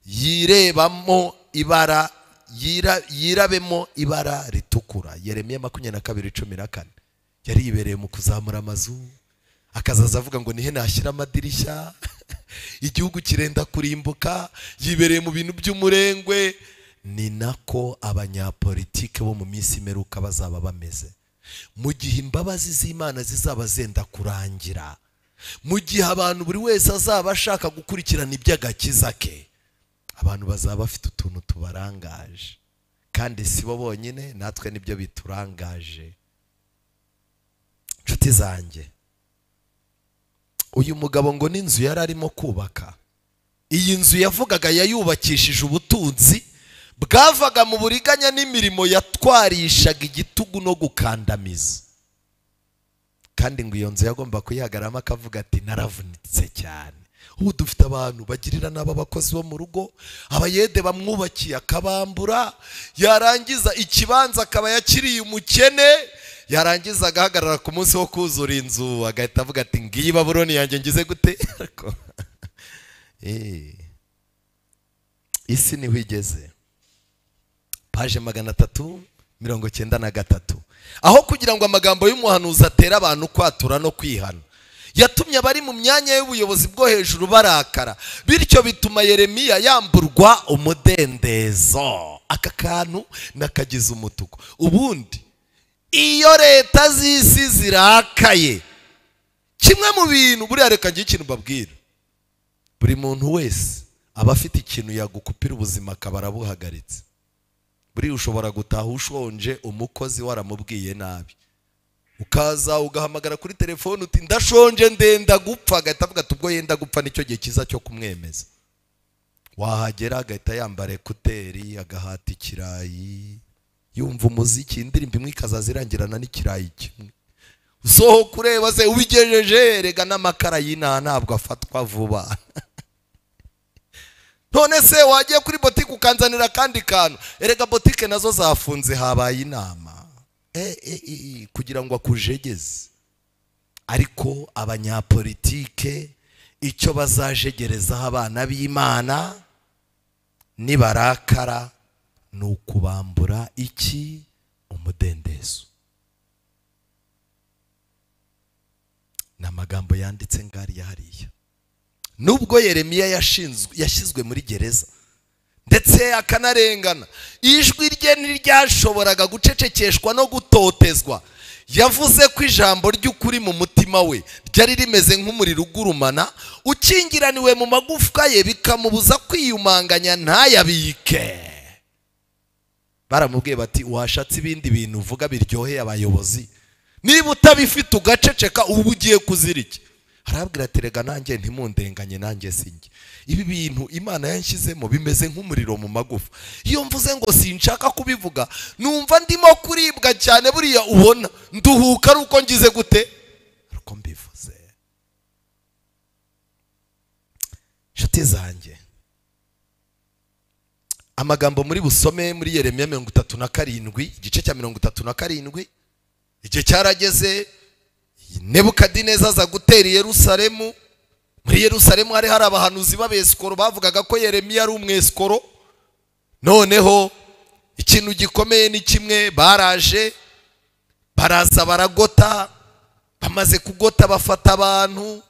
yirebamo ibara yirabemo ibara ritukura. Yeremiya 22:14. Yari yibereye mu kuzamura amazu, akazaza avuga ngo nihe nashyira amadirishya, igihugu kirenda kurimbuka, yibereye mu bintu by'umurengwe. Ni nako abanyapolitike bo mu minsi imeruka bazaba bameze. Mu gihe imbabazi z'Imana zizaba zenda kurangira, mu gihe abantu buri wese azaba ashaka gukurikirana iby'agakiza ke, abantu bazaba bafite utuntu tubarangaje. Kandi si bo bonyine, natwe nibyo biturangaje. Nshuti zanjye, uyu mugabo ngo n'inzu yari arimo kubaka, iyi nzu yavugaga yayubakishije ubutunzi bwavaga mu buriganya n'imirimo yatwarishaga igitugu no gukandamiza. Kandi ngo iyo nzu yagomba kuyihagaramo akavuga ati naravunitse cyane. Ubu dufite abantu bagirira n'aba bakozi bo mu rugo, abayede bamwubakiye akabambura, yarangiza ikibanza akaba yakiriye umukene, yarangiza agahagarara ku munsi wo kuzura inzu agahita avuga ati ngiyi Babuloni yanjye ngize gute? Isi niho igeze. Paje 393. Aho kugira ngo amagambo y'umuhanuzi atere abantu kwatura no kwihana, yatumye abari mu myanya y'ubuyobozi bwo hejuru barakara, bityo bituma Yeremiya yamburwa umudendezo. Aka kantu nakagize umutuku. Ubundi iyo leta z'isi zirakaye, kimwe mu bintu buriya, reka ngiye ikintu mbabwira, buri muntu wese aba afite ikintu yagukupira ubuzima akaba arabuhagaritse. Buriya ushobora gutaha ushonje, umukozi waramubwiye nabi, ukaza ugahamagara kuri telefone uti ndashonje ndenda gupfa, agahita avuga ati ubwo yenda gupfa nicyo gihe cyiza cyo kumwemeza. Wahagera agahita yambara ekuteri, agahata ikirayi, yumva umuziki, indirimbo imwe ikazaza irangirana n'ikirayi kimwe. Usohoka ureba se ubigejeje, rega n'amakara y'inaha ntabwo afatwa vuba. None se wagiye kuri botike ukanzanira kandi kantu, erega botike nazo zafunze habaye inama kugira ngo akujegeze. Ariko abanyapolitike icyo bazajegerezaho abana b'Imana nibarakara ni ukubambura iki? Umudendezo. Ni amagambo yanditse ngari hariya. Nubwo Yeremiya yashyizwe muri gereza ndetse akanarengana, ijwi rye ntiryashoboraga gucecekeshwa no gutotezwa. Yavuze ko ijambo ry'ukuri mu mutima we ryari rimeze nk'umuriro ugurumana ukingiraniwe mu magufwa ye, bikamubuza kwiyumanganya ntayabike. Baramubwiye bati washatse ibindi bintu uvuga biryoheye abayobozi, niba utabifite ugaceceka ubu ugiye kuzira iki? Arabwira ati rega nanjye ntimundenganye, nanjye sinjye. Ibi bintu Imana yanshyizemo bimeze nk'umuriro mu magufa. Iyo mvuze ngo sinshaka kubivuga, numva ndimo kuribwa cyane, buriya ubona nduhuka ari uko ngize gute? Ariko mbivuze. Nshuti zanjye, amagambo muri busome muri Yeremiya 37, igice cya 37, igihe cyarageze Nebukadineza aza gutera Yerusalemu. Muri Yerusalemu hari abahanuzi b'abesikoro bavugaga ko Yeremiya ari umwesikoro. Noneho ikintu gikomeye ni kimwe, baraje baraza baragota, bamaze kugota bafata abantu.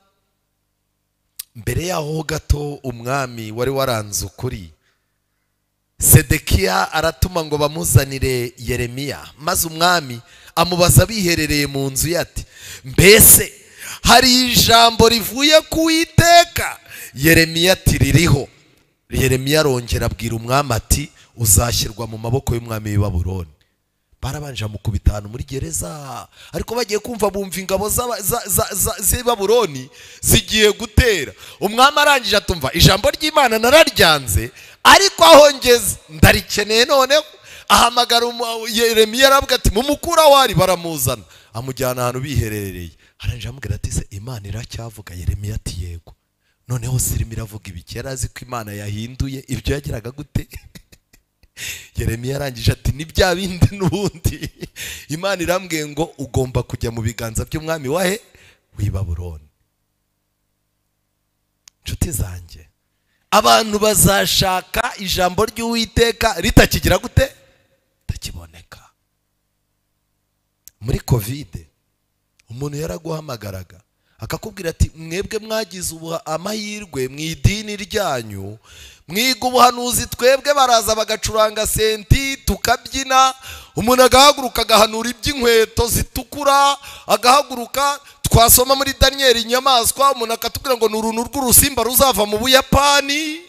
Mbere yaho gato umwami wari waranze ukuri Sedekiya aratuma ngo bamuzanire Yeremiya, maze umwami amubaza biherereye mu nzu ye ati mbese hari ijambo rivuye ku Uwiteka? Yeremiya ati ririho. Yeremiya arongera abwira umwami ati uzashyirwa mu maboko y'umwami w'i Babuloni. Barabanje amukubita ahantu muri gereza, ariko bagiye kumva bumva ingabo z'i Babuloni zigiye gutera. Umwami arangije atumva ijambo ry'Imana nararyanze, ariko aho ngeze ndarikeneye. Noneho ahamagara Yeremiya aravuga ati mumukura wari, baramuzana amujyana ahantu biherereye. Arangije amubwira ati se Imana iracyavuga? Yeremiya ati yego. Noneho sirimo iravuga ibiki? Yari azi ko Imana yahinduye ibyo yagiraga gute. Yeremiya arangije ati ni bya bindi n'ubundi Imana irambwiye ngo ugomba kujya mu biganza by'umwami wahe w'i Babuloni. Nshuti zanjye, abantu bazashaka ijambo ry'Uwiteka ritakigira gute? Ritakiboneka. Muri Covid umuntu yaraguhamagaraga akakubwira ati mwebwe mwagize amahirwe mu idini ryanyu, mwiga ubuhanuzi, twebwe baraza bagacuranga senti tukabyina, umuntu agahaguruka agahanura iby'inkweto zitukura, agahaguruka twasoma muri Daniel inyamaswa, umuntu akatubwira ngo ni uruntu rw'urusimba ruzava mu Buyapani.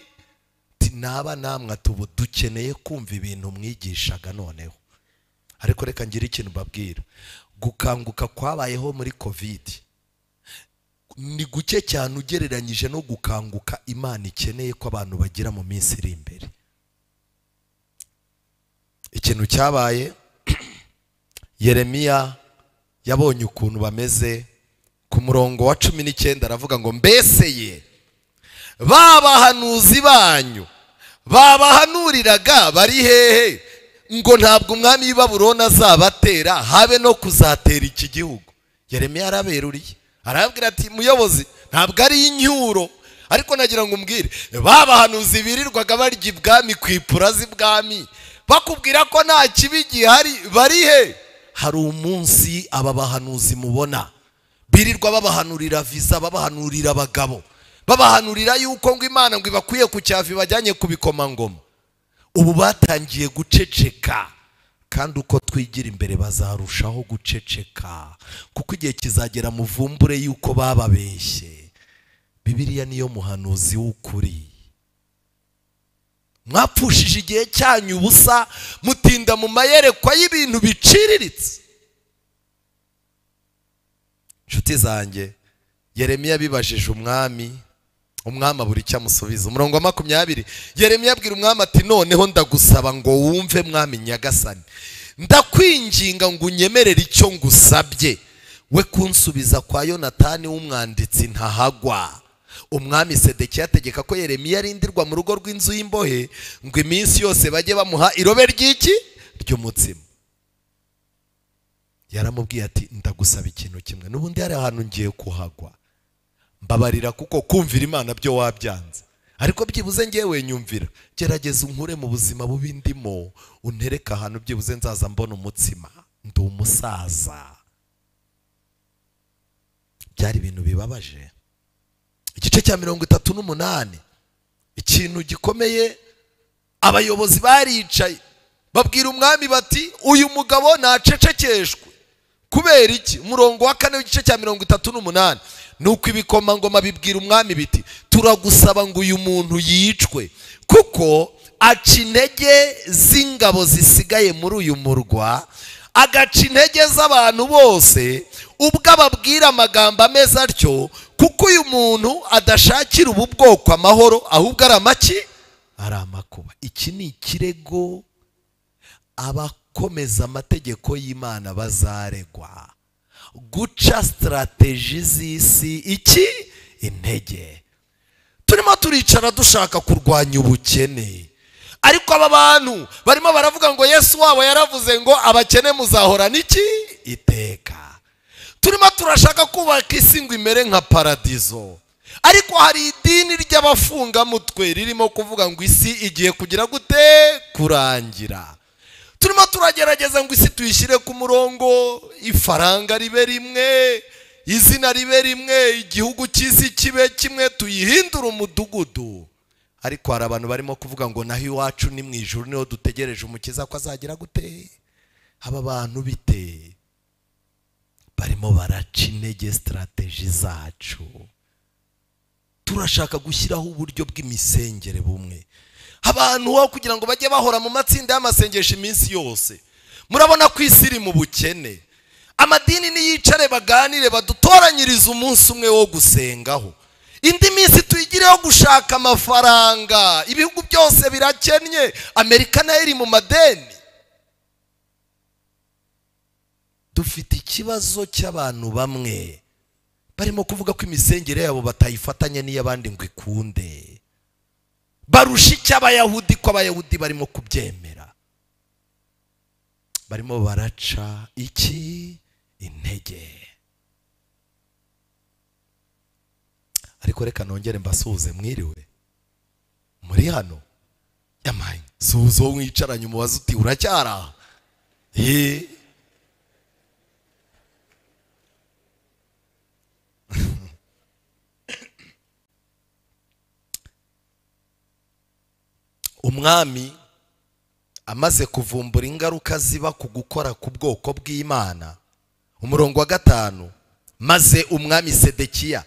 Naba namwe atubu dukeneye kumva ibintu mwigishaga noneho. Ariko reka ngire ikintu mbabwira, gukanguka kwabayeho muri Covid ni guke cyane ugereranyije no gukanguka Imana ikeneye ko abantu bagira mu minsi iri imbere. Ikintu cyabaye, Yeremiya yabonye ukuntu bameze. Ku murongo wa 19 aravuga ngo mbese ye babahanuzi banyu babahanuriraga bari hehe ngo ntabwo umwami w'i Babuloni azabatera habe no kuzatera iki gihugu? Yeremiya araberuriye arabwira ati muyobozi, ntabwo ari incyuro, ariko nagira ngo umbwire, babahanuzi birirwaga barya ibwami ku ipura z'ibwami bakubwira ko nta kibi gihari, bari he? Hari umunsi aba bahanuzi mubona birirwa babahanurira visa, babahanurira abagabo, babahanurira yuko ngo Imana ngo ibakwiye ku cyavi bajyanye kubikomangoma. Ubu batangiye guceceka, kandi uko twigira imbere bazarushaho guceceka, kuko igihe kizagera muvumbure yuko bababeshye. Bibiliya niyo muhanuzi w'ukuri. Mwapfushije igihe cyanyu ubusa, mutinda mu mayerekwa y'ibintu biciriritse. Nshuti zanjye, Yeremiya bibajije umwami, umwami abura icyo amusubiza. Umurongo wa 20, Yeremiya abwira umwami ati noneho ndagusaba ngo wumve mwami nyagasani, ndakwinginga ngo unyemerere icyo ngusabye, we kunsubiza kwa Yonatani w'umwanditsi ntahagwa. Umwami Sedekiya ategeka ko Yeremiya arindirwa mu rugo rw'inzu y'imbohe, ngo iminsi yose bajye bamuha irobe ry'iki ry'umutsima. Yaramubwiye ati ndagusaba ikintu kimwe, n'ubundi hari ahantu ngiye kuhagwa, mbabarira kuko kumvira Imana byo wabyanze, ariko byibuze ngewe nyumvira, gerageza unkure mu buzima bubi ndimo, untereke ahantu byibuze nzaza mbona umutsima, ndi umusaza. Byari ibintu bibabaje. Igice cya 38, ikintu gikomeye, abayobozi baricaye babwira umwami bati uyu mugabo nacecekeshwe. Kubera iki? Umurongo wa 4 w'igice cya 38, nuko ibikomangoma bibwira umwami biti turagusaba ngo uyu muntu yicwe, kuko aca intege z'ingabo zisigaye muri uyu murwa, agaca intege z'abantu bose, ubwo ababwira amagambo ameze atyo, kuko uyu muntu adashakira ubu bwoko amahoro, ahubwo ari amaki, ari amakuba. Iki ni ikirego abakomeza amategeko y'Imana bazaregwa, guca strategy z'isi iki intege. Turimo turicara dushaka kurwanya ubukene, ariko aba bantu barimo baravuga ngo Yesu wabo yaravuze ngo abakene muzahorana iki iteka. Turimo turashaka kubaka isi ngo imere nka paradizo, ariko hari idini ry'abafungamutwe ririmo kuvuga ngo isi igiye kugira gute kurangira. Turimo turagerageza ngo isi tuyishyire ku murongo, ifaranga ribe rimwe, izina ribe rimwe, igihugu cy'isi kibe kimwe, tuyihindure umudugudu. Ariko hari abantu barimo kuvuga ngo naho iwacu ni mu ijuru, niho dutegereje umukiza ko azagira gute. Aba bantu bite barimo baraca intege strategy zacu. Turashaka gushyiraho uburyo bw'imisengere bumwe, abantu aho kugira ngo bajye bahora mu matsinda y'amasengesho iminsi yose, Murabona ko isi iri mu bukene. Amadini niyicare baganire, badutoranyirize umunsi umwe wo gusengaho, indi minsi tuyigireho gushaka amafaranga. Ibihugu byose birakennye, Amerika nayo iri mu madeni. Dufite ikibazo cy'abantu bamwe barimo kuvuga ko imisengere yabo batayifatanya n'iy'abandi ngo ikunde. Barusha icy'abayahudi ko abayahudi barimo kubyemera. Barimo baraca iki intege. Ariko reka nongere mbasuhuze, mwiriwe muri hano. Yamaye suhuza uwo mwicaranye umubaze uti uracyari aha? Umwami amaze kuvumbura ingaruka ziba ku gukora ku bwoko bw'Imana, umurongo wa 5, maze umwami Sedekiya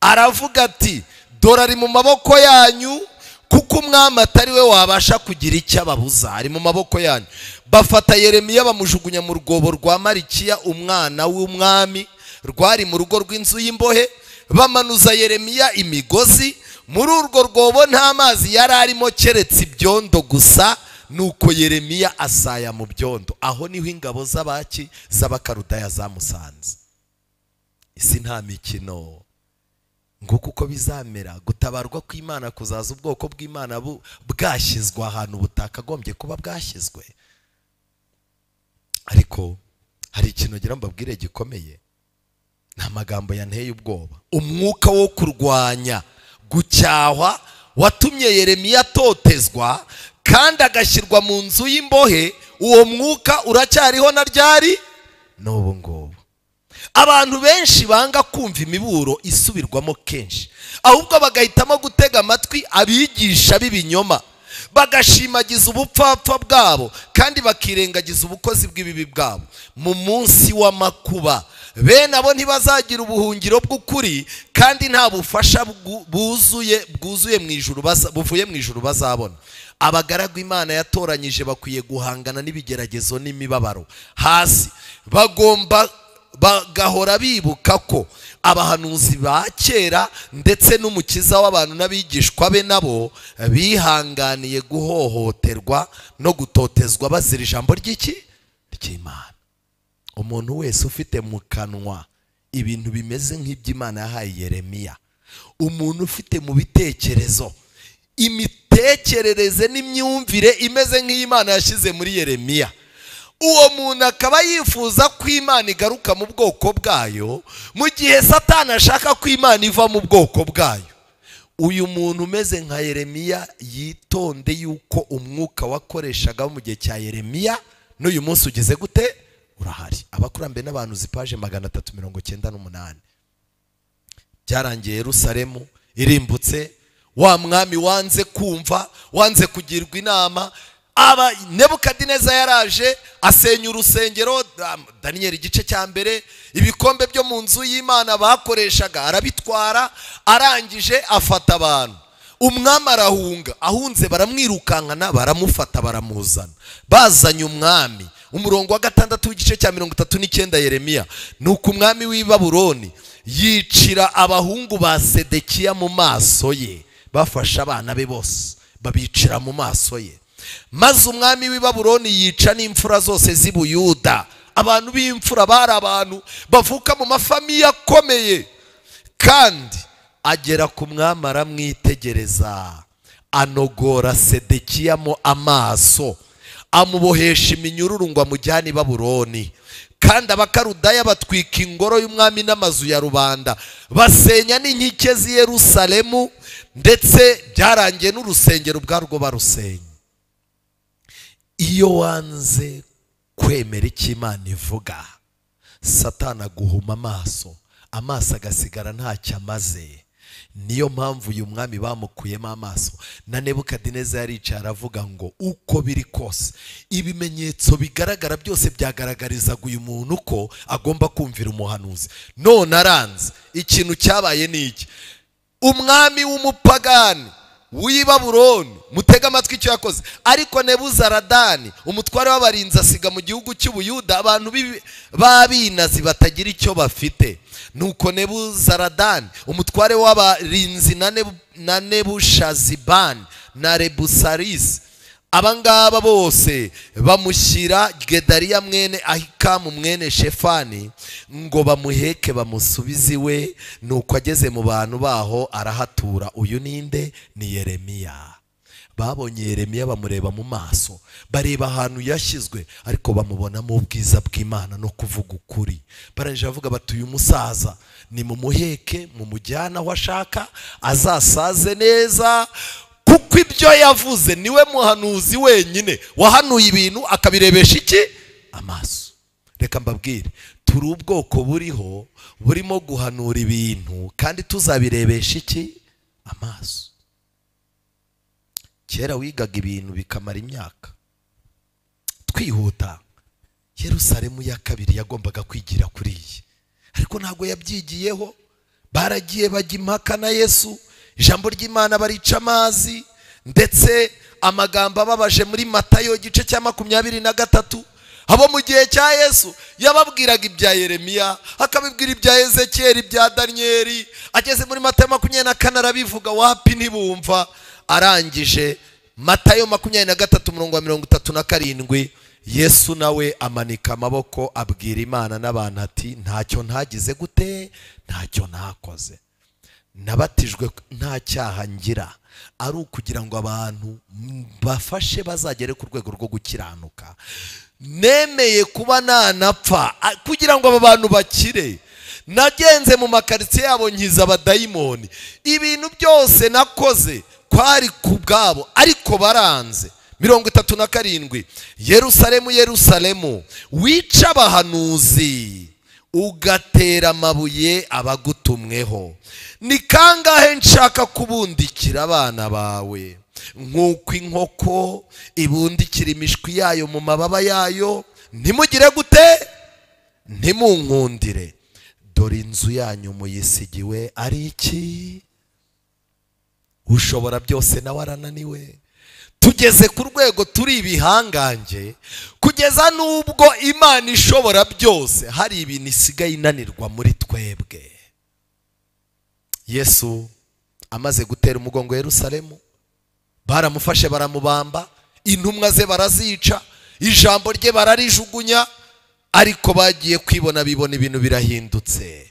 aravuga ati dore ari mu maboko yanyu, kuko umwami atari we wabasha kugira icyo ababuza, ari mu maboko yanyu. Bafata Yeremiya bamujugunya mu rwobo rwa Marikiya umwana w'umwami, rwari mu rugo rw'inzu y'imbohe. Bamanuza Yeremiya imigozi. Muri urwo rwobo nta mazi yari arimo keretse ibyondo gusa. Nuko Yeremiya asaya mu byondo. Aho niho ingabo z'abaki z'abakarudaya zamusanze. Isi nta mikino. Nguko uko bizamera, gutabarwa kw'Imana kuzaza ubwoko bw'Imana bwashyizwe ahantu butakagombye kuba bwashyizwe. Ariko hari ikintu ngira mbabwire gikomeye, nta magambo yanteye ubwoba. Umwuka wo kurwanya gucyahwa watumye Yeremiya atotezwa kandi agashyirwa mu nzu y'imbohe, uwo mwuka uracyariho na ryari n'ubu ngubu. Abantu benshi banga kumva imiburo isubirwamo kenshi, ahubwo bagahitamo gutega amatwi abigisha b'ibinyoma, bagashimagiza ubupfapfa bwabo kandi bakirengagiza ubukozi bw'ibibi bwabo. Mu munsi w'amakuba bene abo ntibazagira ubuhungiro bw'ukuri, kandi nta bufasha bwuzuye mu ijuru buvuye mu ijuru bazabona. Abagaragu Imana yatoranyije bakwiye guhangana n'ibigeragezo n'imibabaro hasi. Bagomba bagahora bibuka ko abahanuzi ba kera ndetse n'umukiza w'abantu n'abigishwa be nabo bihanganiye guhohoterwa no gutotezwa bazira ijambo ry'iki ry'Imana. Umuntu wese ufite mu kanwa ibintu bimeze nk'iby'Imana yahaye Yeremiya, umuntu ufite mu bitekerezo imitekerereze n'imyumvire imeze nk'Imana yashyize muri Yeremiya, uwo muntu akaba yifuza ko Imana igaruka mu bwoko bwayo mu gihe Satani ashaka ko Imana iva mu bwoko bwayo. Uyu muntu umeze nka Yeremiya yitonde yuko umwuka wakoreshaga mu gihe cya Yeremiya n'uyu munsi ugeze gute urahari. Abakurambere n'abantu zipaje 398. Byarangiye Yerusalemu irimbutse, wa mwami wanze kumva, wanze kugirwa inama. Aba Nebukadineza yaraje asenya urusengero, Daniel igice cya mbere, ibikombe byo mu nzu y'Imana bakoreshaga arabitwara, arangije afata abantu. Umwami arahunga, ahunze baramwirukankana, baramufata baramuzana. Bazanye umwami. Umurongo wa 6 w'igice cya 39 Yeremiya, nuko umwami w'i Babuloni yicira abahungu ba Sedekiya mu maso ye, bafashe abana be bose babicira mu maso ye. Maze umwami w'i Babuloni yica n'imfura zose z'i Buyuda. Abantu b'imfura bari abantu bavuka mu mafamiye akomeye, kandi agera ku mwami aramwitegereza, anogora Sedekiya mu amaso, amubohesha iminyururu ngo amujyane i Babuloni. Kandi abakarudaya batwika ingoro y'umwami n'amazu ya rubanda, basenya n'inkike z'i Yerusalemu, ndetse byarangiye n'urusengero ubwarwo barusenya. Iyo wanze kwemera icyo Imana ivuga, Satani aguhuma amaso, amaso agasigara ntacyo amaze. Niyo mpamvu uyu mwami bamukuyemo amaso. Na Nebukadineza yaricaye aravuga ngo uko biri kose ibimenyetso bigaragara byose byagaragarizaga uyu muntu ko agomba kumvira umuhanuzi. None aranze. Ikintu cyabaye ni iki? Umwami w'umupagani w'i Babuloni, mutega Mutega amatwi icyo yakoze. Ariko Nebuzaradani umutware w'abarinzi asiga mu gihugu cy'Ubuyuda abantu b'abinazi batagira icyo bafite. Nuko Nebuzaradani umutware w'abarinzi na Nebushazibani na Rebusarisi, abangaba bose bamushyira Gedaliya mwene Ahikamu mwene Shefani ngo bamuheke bamusubize iwe. Nuko ageze mu bantu baho arahatura. Uyu ninde? Ni Yeremiya. Babonye Yeremiya bamureba mu maso, bareba ahantu yashyizwe, ariko bamubonamo ubwiza bw'Imana no kuvuga ukuri. Barangije bavuga bati uyu musaza ni mumuheke mumujyana aho ashaka azasaze neza, kuko ibyo yavuze niwe muhanuzi wenyine wahanuye ibintu akabirebesha iki? Amaso. Reka mbabwire, turi ubwoko buriho burimo guhanura ibintu kandi tuzabirebesha iki? Amaso. Kera wigaga ibintu bikamara imyaka. Twihuta, Yerusalemu ya kabiri yagombaga kwigira kuri iyi, ariko ntabwo yabyigiyeho. Baragiye bajya impaka na Yesu, ijambo ry'Imana barica amazi, ndetse amagambo ababaje muri Matayo igice cya 23. Abo mu gihe cya Yesu yababwiraga ibya Yeremiya, akabibwira ibya Ezekiyeli, ibya Daniyeli. Ageze muri Matayo 24 arabivuga, wapi ntibumva. Arangije Matayo 23 umurongo wa 37, Yesu nawe amanika amaboko abwira Imana n'abantu ati ntacyo ntagize gute, ntacyo ntakoze, nabatijwe nta cyaha ngira, ari ukugira ngo abantu bafashe bazagere ku rwego rwo gukiranuka. Nemeye kuba nanapfa kugira ngo aba bantu bakire. Nagenze mu makaritsiye yabo nkiza abadayimoni. Ibintu byose nakoze kwari ku bwabo, ariko baranze. 37, Yerusalemu, Yerusalemu, wica abahanuzi ugatera amabuye abagutumweho, ni kangahe nshaka kubundikira abana bawe nk'uko inkoko ibundikira imishwi yayo mu mababa yayo, ntimugire gute? Ntimunkundire. Dore inzu yanyu muyisigiwe ari iki? Ushobora byose nawe arananiwe. Tugeze ku rwego turi ibihangange, kugeza n'ubwo Imana ishobora byose hari ibintu isigaye inanirwa muri twebwe. Yesu amaze gutera umugongo Yerusalemu, baramufashe baramubamba, intumwa ze barazica, ijambo rye bararijugunya, ariko bagiye kwibona bibona ibintu birahindutse.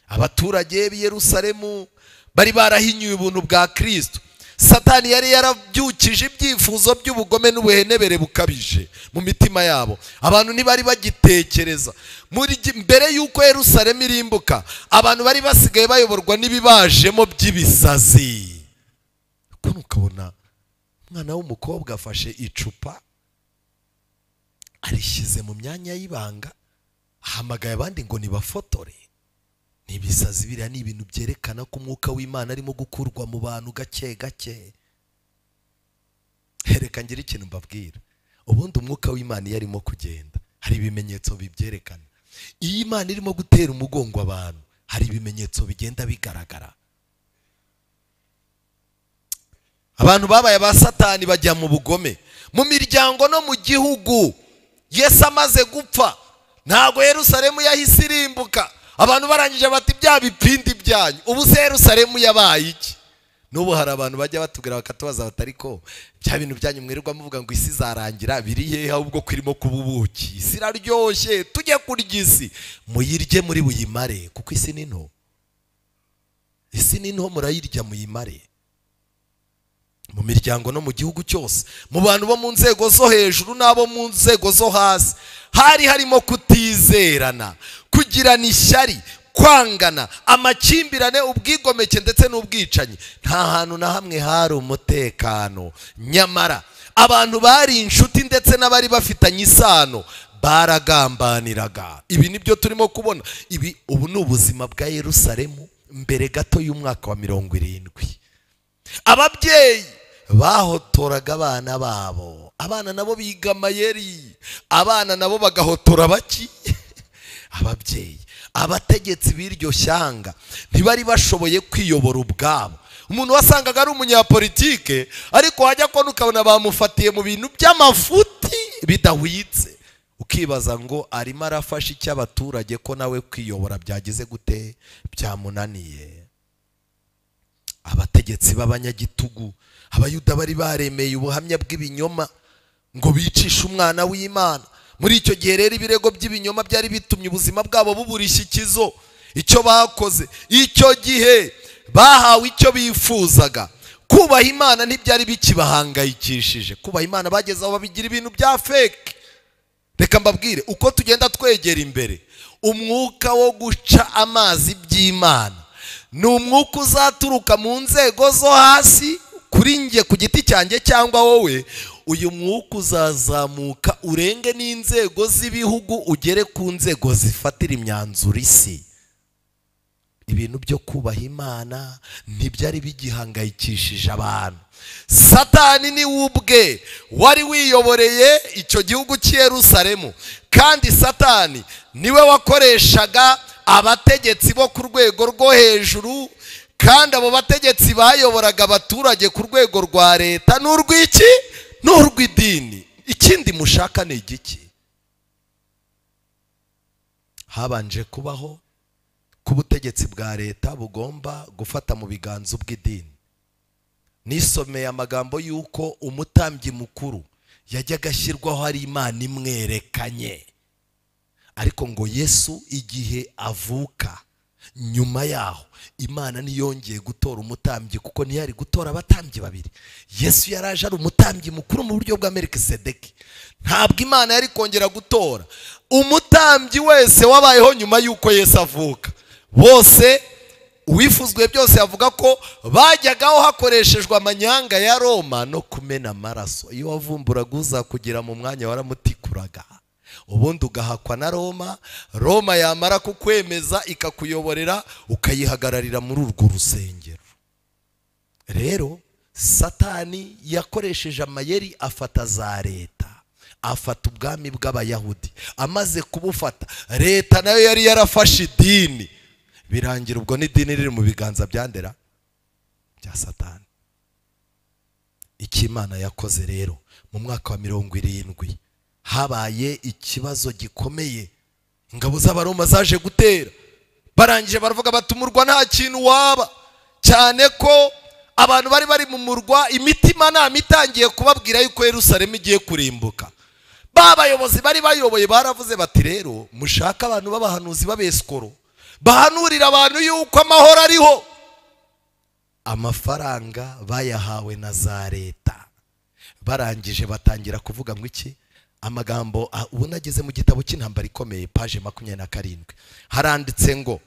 Abaturage b'i Yerusalemu bari barahinyuye ubuntu bwa Kristo. Satani yari yarabyukije ibyifuzo by'ubugome n'ubuhenebere bukabije mu mitima yabo. Abantu ntibari bagitekereza. Mbere y'uko Yerusalemu irimbuka, abantu bari basigaye bayoborwa n'ibibajemo by'ibisazi. Kuko ukabona umwana w'umukobwa afashe icupa arishyize mu myanya y'ibanga, ahamagaye abandi ngo nibafotore. Ibisazi biriya ni ibintu byerekana ko umwuka w'Imana arimo gukurwa mu bantu gake gake. Reka ngire ikintu mbabwira. Ubundi umwuka w'Imana iyo arimo kugenda hari ibimenyetso bibyerekana. Iyo Imana irimo gutera umugongo abantu hari ibimenyetso bigenda bigaragara. Abantu babaye ba Satani bajya mu bugome, mu miryango no mu gihugu. Yesu amaze gupfa ntabwo Yerusalemu yahise irimbuka. Abantu barangije bati bya bipindi byanyu, ubu se Yerusalemu yabaye iki? N'ubu hari abantu bajya batubwira bakatubaza batari ko bya bintu byanyu mwirirwa muvuga ngo isi zarangira biri hehe, ahubwo kwirimo kuba ubuki, isi iraryoshye, tujye kurya isi. Muyirye muri buyimare, kuko isi ni nto. Isi ni nto, murayirya muyimare. Mu miryango no mu gihugu cyose, mu bantu bo mu nzego zo hejuru n'abo mu nzego zo hasi, hari harimo kutizerana, kugirana ishyari, kwangana, amakimbirane, ubwigomeke ndetse n'ubwicanyi. Nta hantu na hamwe hari umutekano. Nyamara abantu bari inshuti ndetse n'abari bafitanye isano baragambaniraga. Ibi nibyo turimo kubona. Ibi ubu ni ubuzima bwa Yerusalemu mbere gato y'umwaka wa 70. Ababyeyi bahotoraga abana babo, abana nabo biga amayeri, abana nabo bagahotora baki ababyeyi. Abategetsi b'iryo shyanga ntibari bashoboye kwiyobora ubwabo. Umuntu wasangaga ari umunyapolitike, ariko wajya kubona ukabona bamufatiye mu bintu by'amafuti bidahwitse, ukibaza ngo arimo arafasha icyo abaturage ko nawe kwiyobora byagize gute, byamunaniye. Abategetsi b'abanyagitugu, Abayuda bari baremeye ubuhamya bw'ibinyoma ngo bicishe umwana w'Imana. Muri icyo gihe rero ibirego by'ibinyoma byari bitumye ubuzima bwabo bubura ishyikizo. Icyo bakoze icyo gihe, bahawe icyo bifuzaga. Kubaha Imana ntibyari bikibahangayikishije. Kubaha Imana bageze aho babigira ibintu bya fake. Reka mbabwire, uko tugenda twegera imbere, umwuka wo guca amazi by'Imana ni umwuka uzaturuka mu nzego zo hasi, kuri njye ku giti cyanjye cyangwa wowe. Uyu mwuka uzazamuka urenge n'inzego z'ibihugu, ugere ku nzego zifatira imyanzuro isi. Ibintu byo kubaha Imana ntibyari bigihangayikishije abantu. Satani ni ubwe wari wiyoboreye icyo gihugu cy'i Yerusalemu, kandi Satani niwe wakoreshaga abategetsi bo ku rwego rwo hejuru, kandi abo bategetsi bayoboraga abaturage ku rwego rwa leta n'urw'iki n'urw'idini. Ikindi mushaka ni igiki? Habanje kubaho kubutegetsi bwa leta bugomba gufata mu biganza bw'idini. Nisomeye amagambo y'uko umutambyi mukuru yajyaga ashyirwaho ari Imana imwerekanye, ariko ngo Yesu igihe avuka nyuma yaho Imana ntiyongeye gutora umutambyi, kuko ntiyari gutora abatambyi babiri. Yesu yaraje ari umutambyi mukuru mu buryo bwa Melikisedeki. Ntabwo Imana yari kongera gutora umutambyi wese wabayeho nyuma y'uko Yesu avuka. Bose uwifuzwe byose avuga ko bajyagaho hakoreshejwe amanyanga ya Roma no kumena amaraso. Iyo wavumburaga uza kugira mu mwanya waramutikuraga, ubundi ugahakwa na Roma. Roma yamara kukwemeza ikakuyoborera, ukayihagararira muri urwo rusengero. Rero Satani yakoresheje amayeri, afata za leta, afata ubwami bw'Abayahudi. Amaze kubufata, leta nayo yari yarafashe idini, birangira ubwo n'idini riri mu biganza byandera bya Satani. Icyo Imana yakoze rero mu mwaka wa 70 habaye ikibazo gikomeye. Ingabo z'Abaroma zaje gutera, barangije baravuga bati umurwa nta kintu waba, cyane ko abantu bari bari mu murwa imitima nama itangiye kubabwira yuko Yerusalemu igiye kurimbuka. Ba bayobozi bari bayoboye baravuze bati rero mushaka abantu b'abahanuzi b'abesikoro bahanurira abantu yuko amahoro ariho. Amafaranga bayahawe na za leta, barangije batangira kuvuga ngo iki amagambo. Ubu nageze mu gitabo cy'intambara ikomeye, page 27, haranditse ngo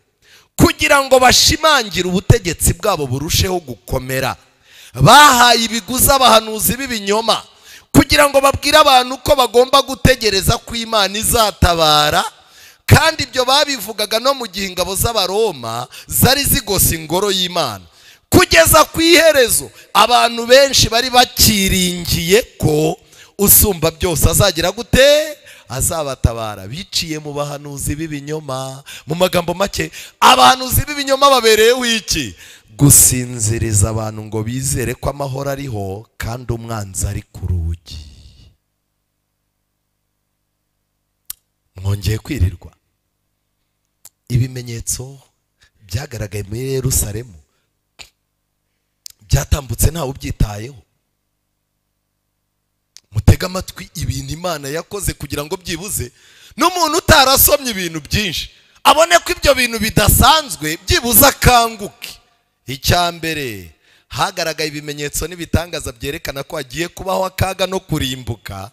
kugira ngo bashimangire ubutegetsi bwabo burusheho gukomera, bahaye ibiguzi abahanuzi b'ibinyoma kugira ngo babwire abantu ko bagomba gutegereza ko Imana izatabara. Kandi ibyo babivugaga no mu gihe ingabo z'Abaroma zari zigose ingoro y'Imana. Kugeza ku iherezo abantu benshi bari bakiringiye ko usumba byose azagira gute, azabatabara. Biciye mu bahanuzi b'ibinyoma. Mu magambo make, abahanuzi b'ibinyoma babereyeho iki? Gusinziriza abantu ngo bizere ko amahoro ariho kandi umwanzi ari ku rugi. Mwongeye kwirirwa. Ibimenyetso byagaragaye muri Yerusalemu byatambutse ntawe ubyitayeho. Mutega amatwi ibintu Imana yakoze kugira ngo byibuze n'umuntu utarasomye ibintu byinshi abone ko ibyo bintu bidasanzwe, byibuze akanguke. Icya mbere, hagaragaye ibimenyetso n'ibitangaza byerekana ko hagiye kubaho akaga no kurimbuka,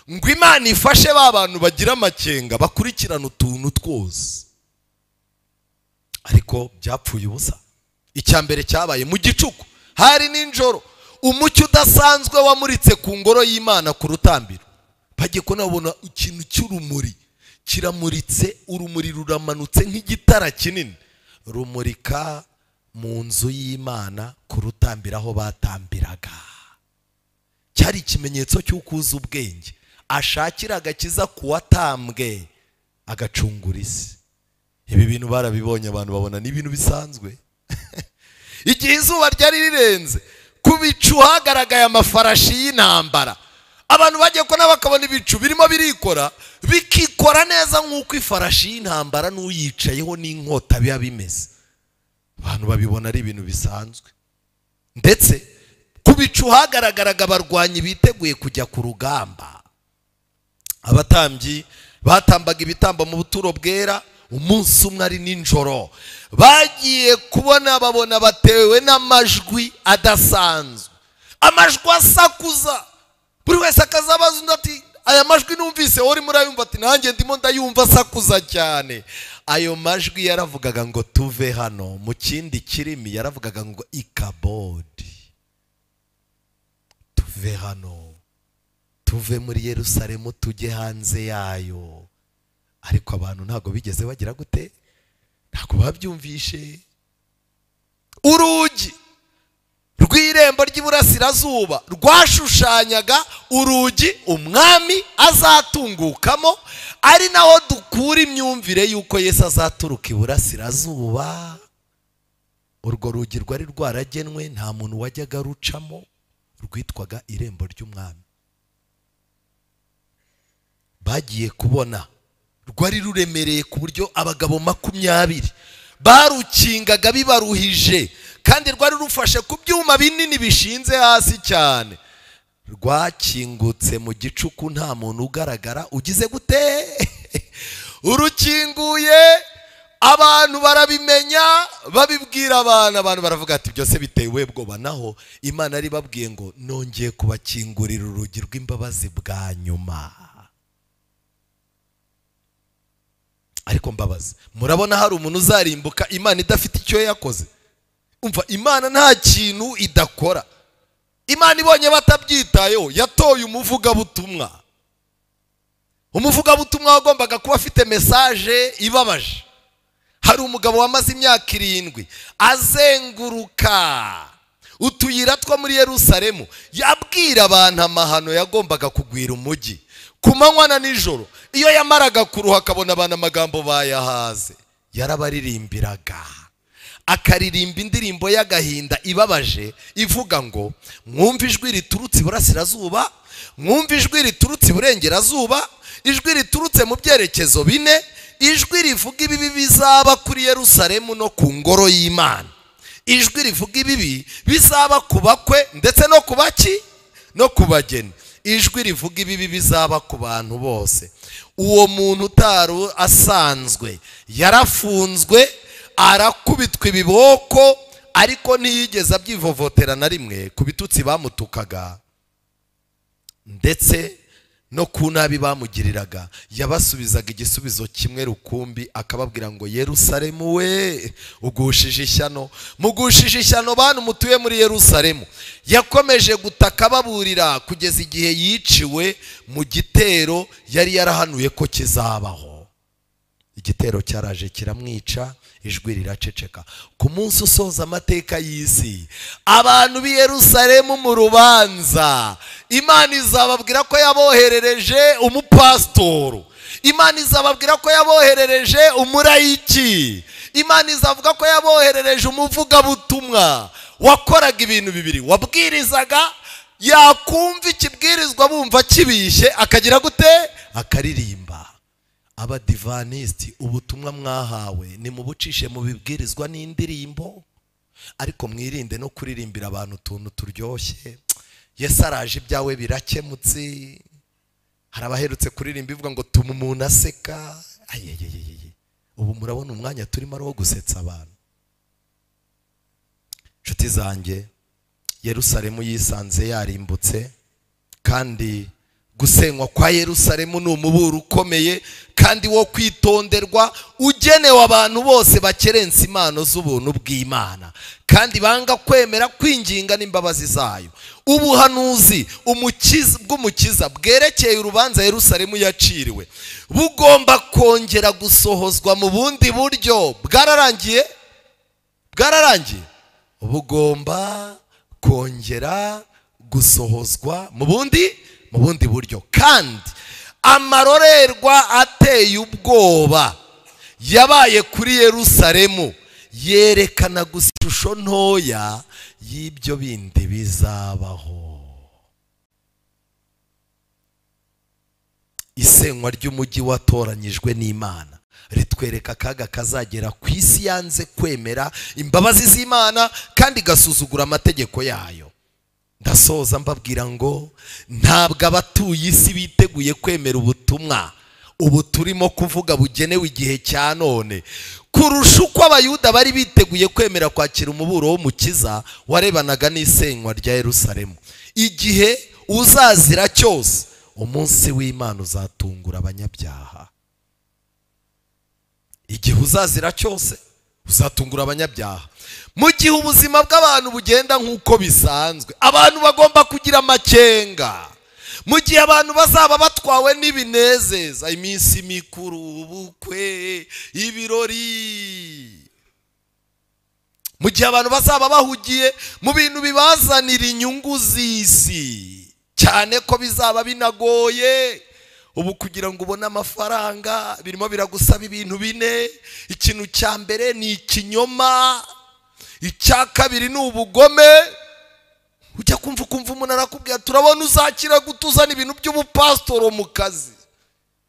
ngo Imana ifashe ba bantu bagira amakenga bakurikirana utuntu twose. Ariko byapfuye ubusa. Icya mbere cyabaye mu gicuku, hari ninjoro, umucyo udasanzwe wamuritse ku ngoro y'Imana ku rutambiro. Bagiye kubona ikintu cy'urumuri kiramuritse, urumuri ruramanutse nk'igitara kinini, rumurika mu nzu y'Imana ku rutambiro aho batambiraga. Cyari ikimenyetso cy'uko uzi ubwenge ashakira agakiza kuwatambwe agacungura isi. Ibi bintu barabibonye, abantu babona ni ibintu bisanzwe. Igihe izuba ryari rirenze, ku bicu hagaragaye amafarashi y'intambara. Abantu bagiye kubona bakabona ibicu birimo birikora, bikikora neza nk'uko ifarashi y'intambara n'uyicayeho n'inkota biba bimeze. Abantu babibona ari ibintu bisanzwe. Ndetse ku bicu hagaragaraga abarwanyi biteguye kujya ku rugamba. Abatambyi batambaga ibitambo mu buturo bwera umunsi umwe ari nijoro, bagiye kubona babona batewe n'amajwi adasanzwe, amajwi asakuza. Buri wese akazabaza undi ati aya majwi numvise uri murayumva? Ati nanjye ndimo ndayumva asakuza cyane. Ayo majwi yaravugaga ngo tuve hano. Mu kindi kirimi yaravugaga ngo ikabodi, tuve hano, tuve muri Yerusalemu tujye hanze yayo. Ariko abantu ntago bigeze bagira gute, ntago babyumvishe. Urugi rw'irembo ry'iburasirazuba rwashushanyaga urugi umwami azatungukamo, ari naho dukura imyumvire y'uko Yesu azaturuka iburasirazuba. Urwo rugi rwari rwaragenwe, nta muntu wajyaga rucamo, rwitwaga irembo ry'umwami. Bagiye kubona rwari ruremereye ku buryo abagabo 20 barukingaga bibaruhije, kandi rwari rufashe ku byuma binini bishinze hasi cyane. Rwakingutse mu gicuku, nta muntu ugaragara ugize gute urukinguye. Abantu barabimenya, babibwira abantu, abantu baravuga ati byose bitewe ubwoba. Naho Imana ari babwiye ngo nongeye kubakingurira urugi rw'imbabazi bwa nyuma. Ariko mbabazi, murabona hari umuntu uzarimbuka Imana idafite icyo yakoze? Umva, Imana nta kintu idakora. Imana ibonye batabyitayeho, yatoye umuvugabutumwa. Umuvugabutumwa wagombaga kuba afite message ibabaje. Hari umugabo wamaze imyaka 7 azenguruka utuyira two muri Yerusalemu, yabwira abantu amahano yagombaga kugwira umujyi ku manywa na nijoro. Iyo yamaraga kuruha akabona abantu amagambo bayahaze, yarabaririmbiraga, akaririmba indirimbo y'agahinda ibabaje ivuga ngo mwumve ijwi riturutse iburasirazuba, mwumve ijwi riturutse iburengerazuba, ijwi riturutse mu byerekezo bine, ijwi rivuga ibibi bizaba kuri Yerusalemu no ku ngoro y'Imana, ijwi rivuga ibibi bizaba ku bakwe ndetse no ku baki no ku bageni, ijwi rivuga ibibi bizaba ku bantu bose. Uwo muntu utari asanzwe yarafunzwe, arakubitwa ibiboko, ariko ntiyigeze abyivovotera na rimwe ku bitutsi bamutukaga ndetse no ku nabi bamugiriraga. Yabasubizaga igisubizo kimwe rukumbi, akababwira ngo Yerusalemu we ugushije ishyano, mugushije ishyano bantu mutuye muri Yerusalemu. Yakomeje gutaka baburira kugeza igihe yiciwe mu gitero yari yarahanuye ko kizabaho. Igitero cyaraje kiramwica, ijwi riraceceka. Ku munsi usoza amateka y'isi, abantu b'i Yerusalemu mu rubanza, Imana izababwira ko yaboherereje umupasitoro, Imana izababwira ko yaboherereje umurayiki, Imana izavuga ko yaboherereje umuvugabutumwa wakoraga ibintu bibiri, wabwirizaga yakumva ikibwirizwa bumva kibishye akagira gute, akaririmba. Abadivanisiti, ubutumwa mwahawe nimubucishe mu bibwirizwa n'indirimbo, ariko mwirinde no kuririmbira abantu utuntu turyoshye. Yesu araje ibyawe birakemutse. Hari abaherutse kuririmba ivuga ngo tuma umuntu aseka. Ayeyeyeye, ubu murabona umwanya turimo ari wo gusetsa abantu. Inshuti zanjye, Yerusalemu yisanze yarimbutse, kandi gusenywa kwa Yerusalemu ni umuburo ukomeye kandi wo kwitonderwa, ugenewe abantu bose bakerensa impano z'ubuntu bw'Imana kandi banga kwemera kwinginga n'imbabazi zayo. Ubuhanuzi bw'umukiza bwerekeye urubanza Yerusalemu yaciriwe bugomba kongera gusohozwa mu bundi buryo. Bwararangiye, bwararangiye, bugomba kongera gusohozwa mu bundi buryo. Kandi amarorerwa ateye ubwoba yabaye kuri Yerusalemu yerekana gusa ishusho ntoya y'ibyo bindi bizabaho. Isenywa ry'umujyi watoranyijwe n'Imana ritwereka akaga kazagera ku isi yanze kwemera imbabazi z'Imana kandi igasuzugura amategeko yayo. Ndasoza mbabwira ngo ntabwo abatuye isi biteguye kwemera ubutumwa ubu turimo kuvuga bugenewe igihe cya none, kurusha uko Abayuda bari biteguye kwemera kwakira umuburo w'Umukiza warebanaga n'isenywa rya Yerusalemu. Igihe uzazira cyose, umunsi w'Imana uzatungura abanyabyaha. Igihe uzazira cyose uzatungura abanyabyaha. Mu gihe ubuzima bw'abantu bugenda nk'uko bisanzwe, abantu bagomba kugira amakenga. Mu gihe abantu bazaba batwawe n'ibinezeza, iminsi mikuru, ubukwe, ibirori, mu gihe abantu bazaba bahugiye mu bintu bibazanira inyungu z'isi, cyane ko bizaba binagoye. Ubu kugira ngo ubone amafaranga birimo biragusaba ibintu bine. Ikintu cya mbere ni ikinyoma, icya kabiri ni ubugome. Ujya kumva ukumva umuntu arakubwira turabona uzakira gutuzana ibintu by'ubupasitoro mu kazi.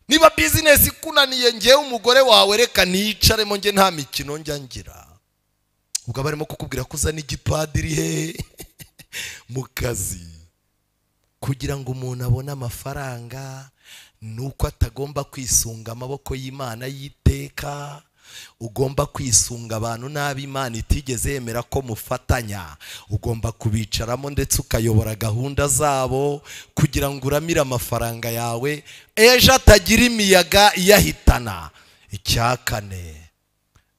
Niba bizinesi ikunaniye, ngewe umugore wawe reka niyicaremo, nge nta mikino njya ngira. Ubwo barimo kukubwira ko uzana igipadiri he mu kazi. Kugira ngo umuntu abone amafaranga nuko atagomba kwisunga amaboko y'Imana y'iteka, ugomba kwisunga abantu n'ab'Imana itigeze yemera ko mufatanya. Ugomba kubicaramo ndetse ukayobora gahunda zabo kugira ngo uramire amafaranga yawe ejo atagira imiyaga iyahitana. Icya kane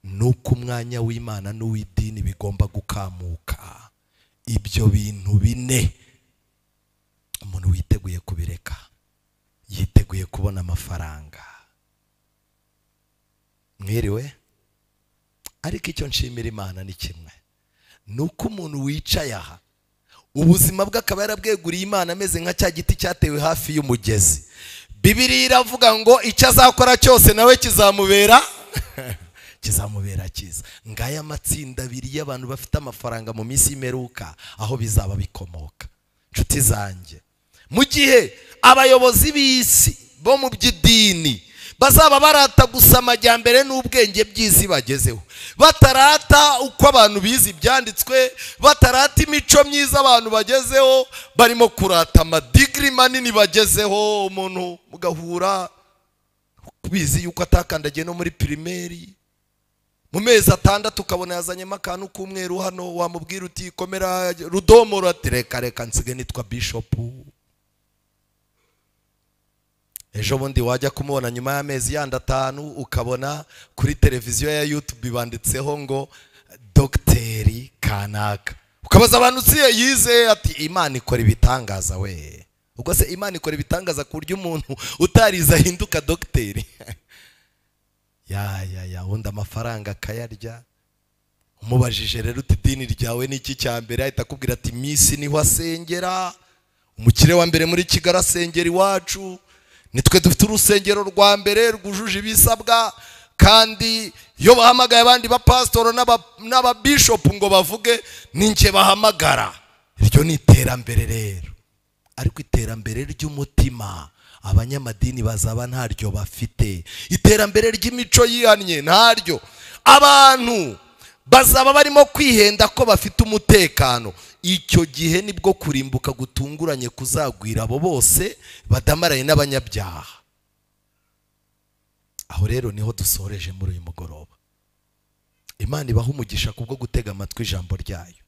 nuko umwanya w'Imana n'uw'idini bigomba gukamuka. Ibyo bintu bine umuntu witeguye kubireka yiteguye kubona amafaranga. Mwiriwe? Ariko icyo nshimira Imana ni kimwe, nuko umuntu wicaye aha ubuzima bwe akaba yarabweguriye Imana ameze nka cya giti cyatewe hafi y'umugezi. Bibiliya iravuga ngo icyo azakora cyose nawe kizamubera kizamubera cyiza. Ngaya amatsinda abiri y'abantu bafite amafaranga mu minsi y'imperuka aho bizaba bikomoka. Nshuti zanjye, mu gihe abayobozi b'isi bo mu by'idini bazaba barata gusa amajyambere n'ubwenge by'isi bagezeho, batarata uko abantu bize ibyanditswe, batarata imico myiza abantu bagezeho, barimo kurata amadigiri manini bagezeho. Umuntu mugahura bizi yuko atakandagiye no muri pirimeri, mu mezi 6 ukabona yazanyemo akantu k'umweru hano, wamubwira uti komera rudomoro, ati reka reka nsige nitwa bishop. Ejo bundi wajya kumubona nyuma y'amezi yandi 5 ukabona kuri televiziyo ya YouTube banditseho ngo Dogiteri kanaka. Ukabaza abantu usiye yize, ati Imana ikora ibitangaza we. Ubwo se Imana ikora ibitangaza ku buryo umuntu utarize ahinduka dogiteri? Ya ya ya, undi amafaranga akayarya. Umubajije rero uti idini ryawe ni iki cya mbere, ahita akubwira ati misi niho asengera, umukire wa mbere muri Kigali asengera iwacu, nitwe dufite urusengero rwa mbere rwujuje ibisabwa, kandi iyo bahamagaye abandi bapasitoro n'ababishopu ngo bavuge ninjye bahamagara. Iryo ni iterambere rero. Ariko iterambere ry'umutima abanyamadini bazaba ntaryo bafite. Iterambere ry'imico yihannye ntaryo. Abantu bazaba barimo kwihenda ko bafite umutekano. Icyo gihe nibwo kurimbuka gutunguranye kuzagwira abo bose badamaraye n'abanyabyaha. Aho rero niho dusoreje muri uyu mugoroba. Imana ibaha umugisha kubwo gutega amatwi ijambo ryayo.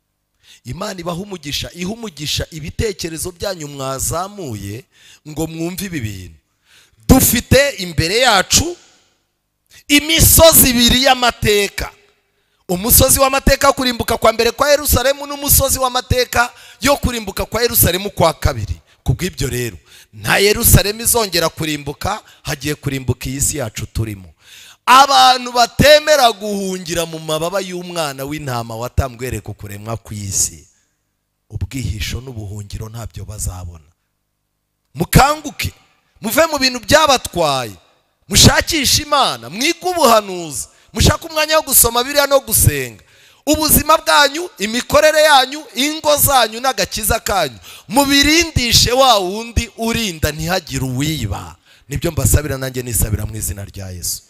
Imana ibaha umugisha, iha umugisha ibitekerezo byanyu mwazamuye ngo mwumve ibi bintu. Dufite imbere yacu imisozi ibiri y'amateka. Umusozi w'amateka yo kurimbuka kwa mbere kwa Yerusalemu n'umusozi w'amateka yo kurimbuka kwa Yerusalemu kwa kabiri. Kubw'ibyo rero nta Yerusalemu izongera kurimbuka, hagiye kurimbuka iyi si yacu turimo. Abantu batemera guhungira mu mababa y'umwana w'intama watambwe ku kuremwa kw'isi, ubwihisho n'ubuhungiro ntabyo bazabona. Mukanguke, muve mu bintu byabatwaye, mushakishe Imana, mwige ubuhanuzi, Mushake umwanya wo gusoma Bibiliya no gusenga. Ubuzima bwanyu, imikorere yanyu, ingo zanyu n'agakiza kanyu mubirindishe wa wundi urinda ntihagire uwiba. Nibyo mbasabira, nanjye nisabira mu izina rya Yesu.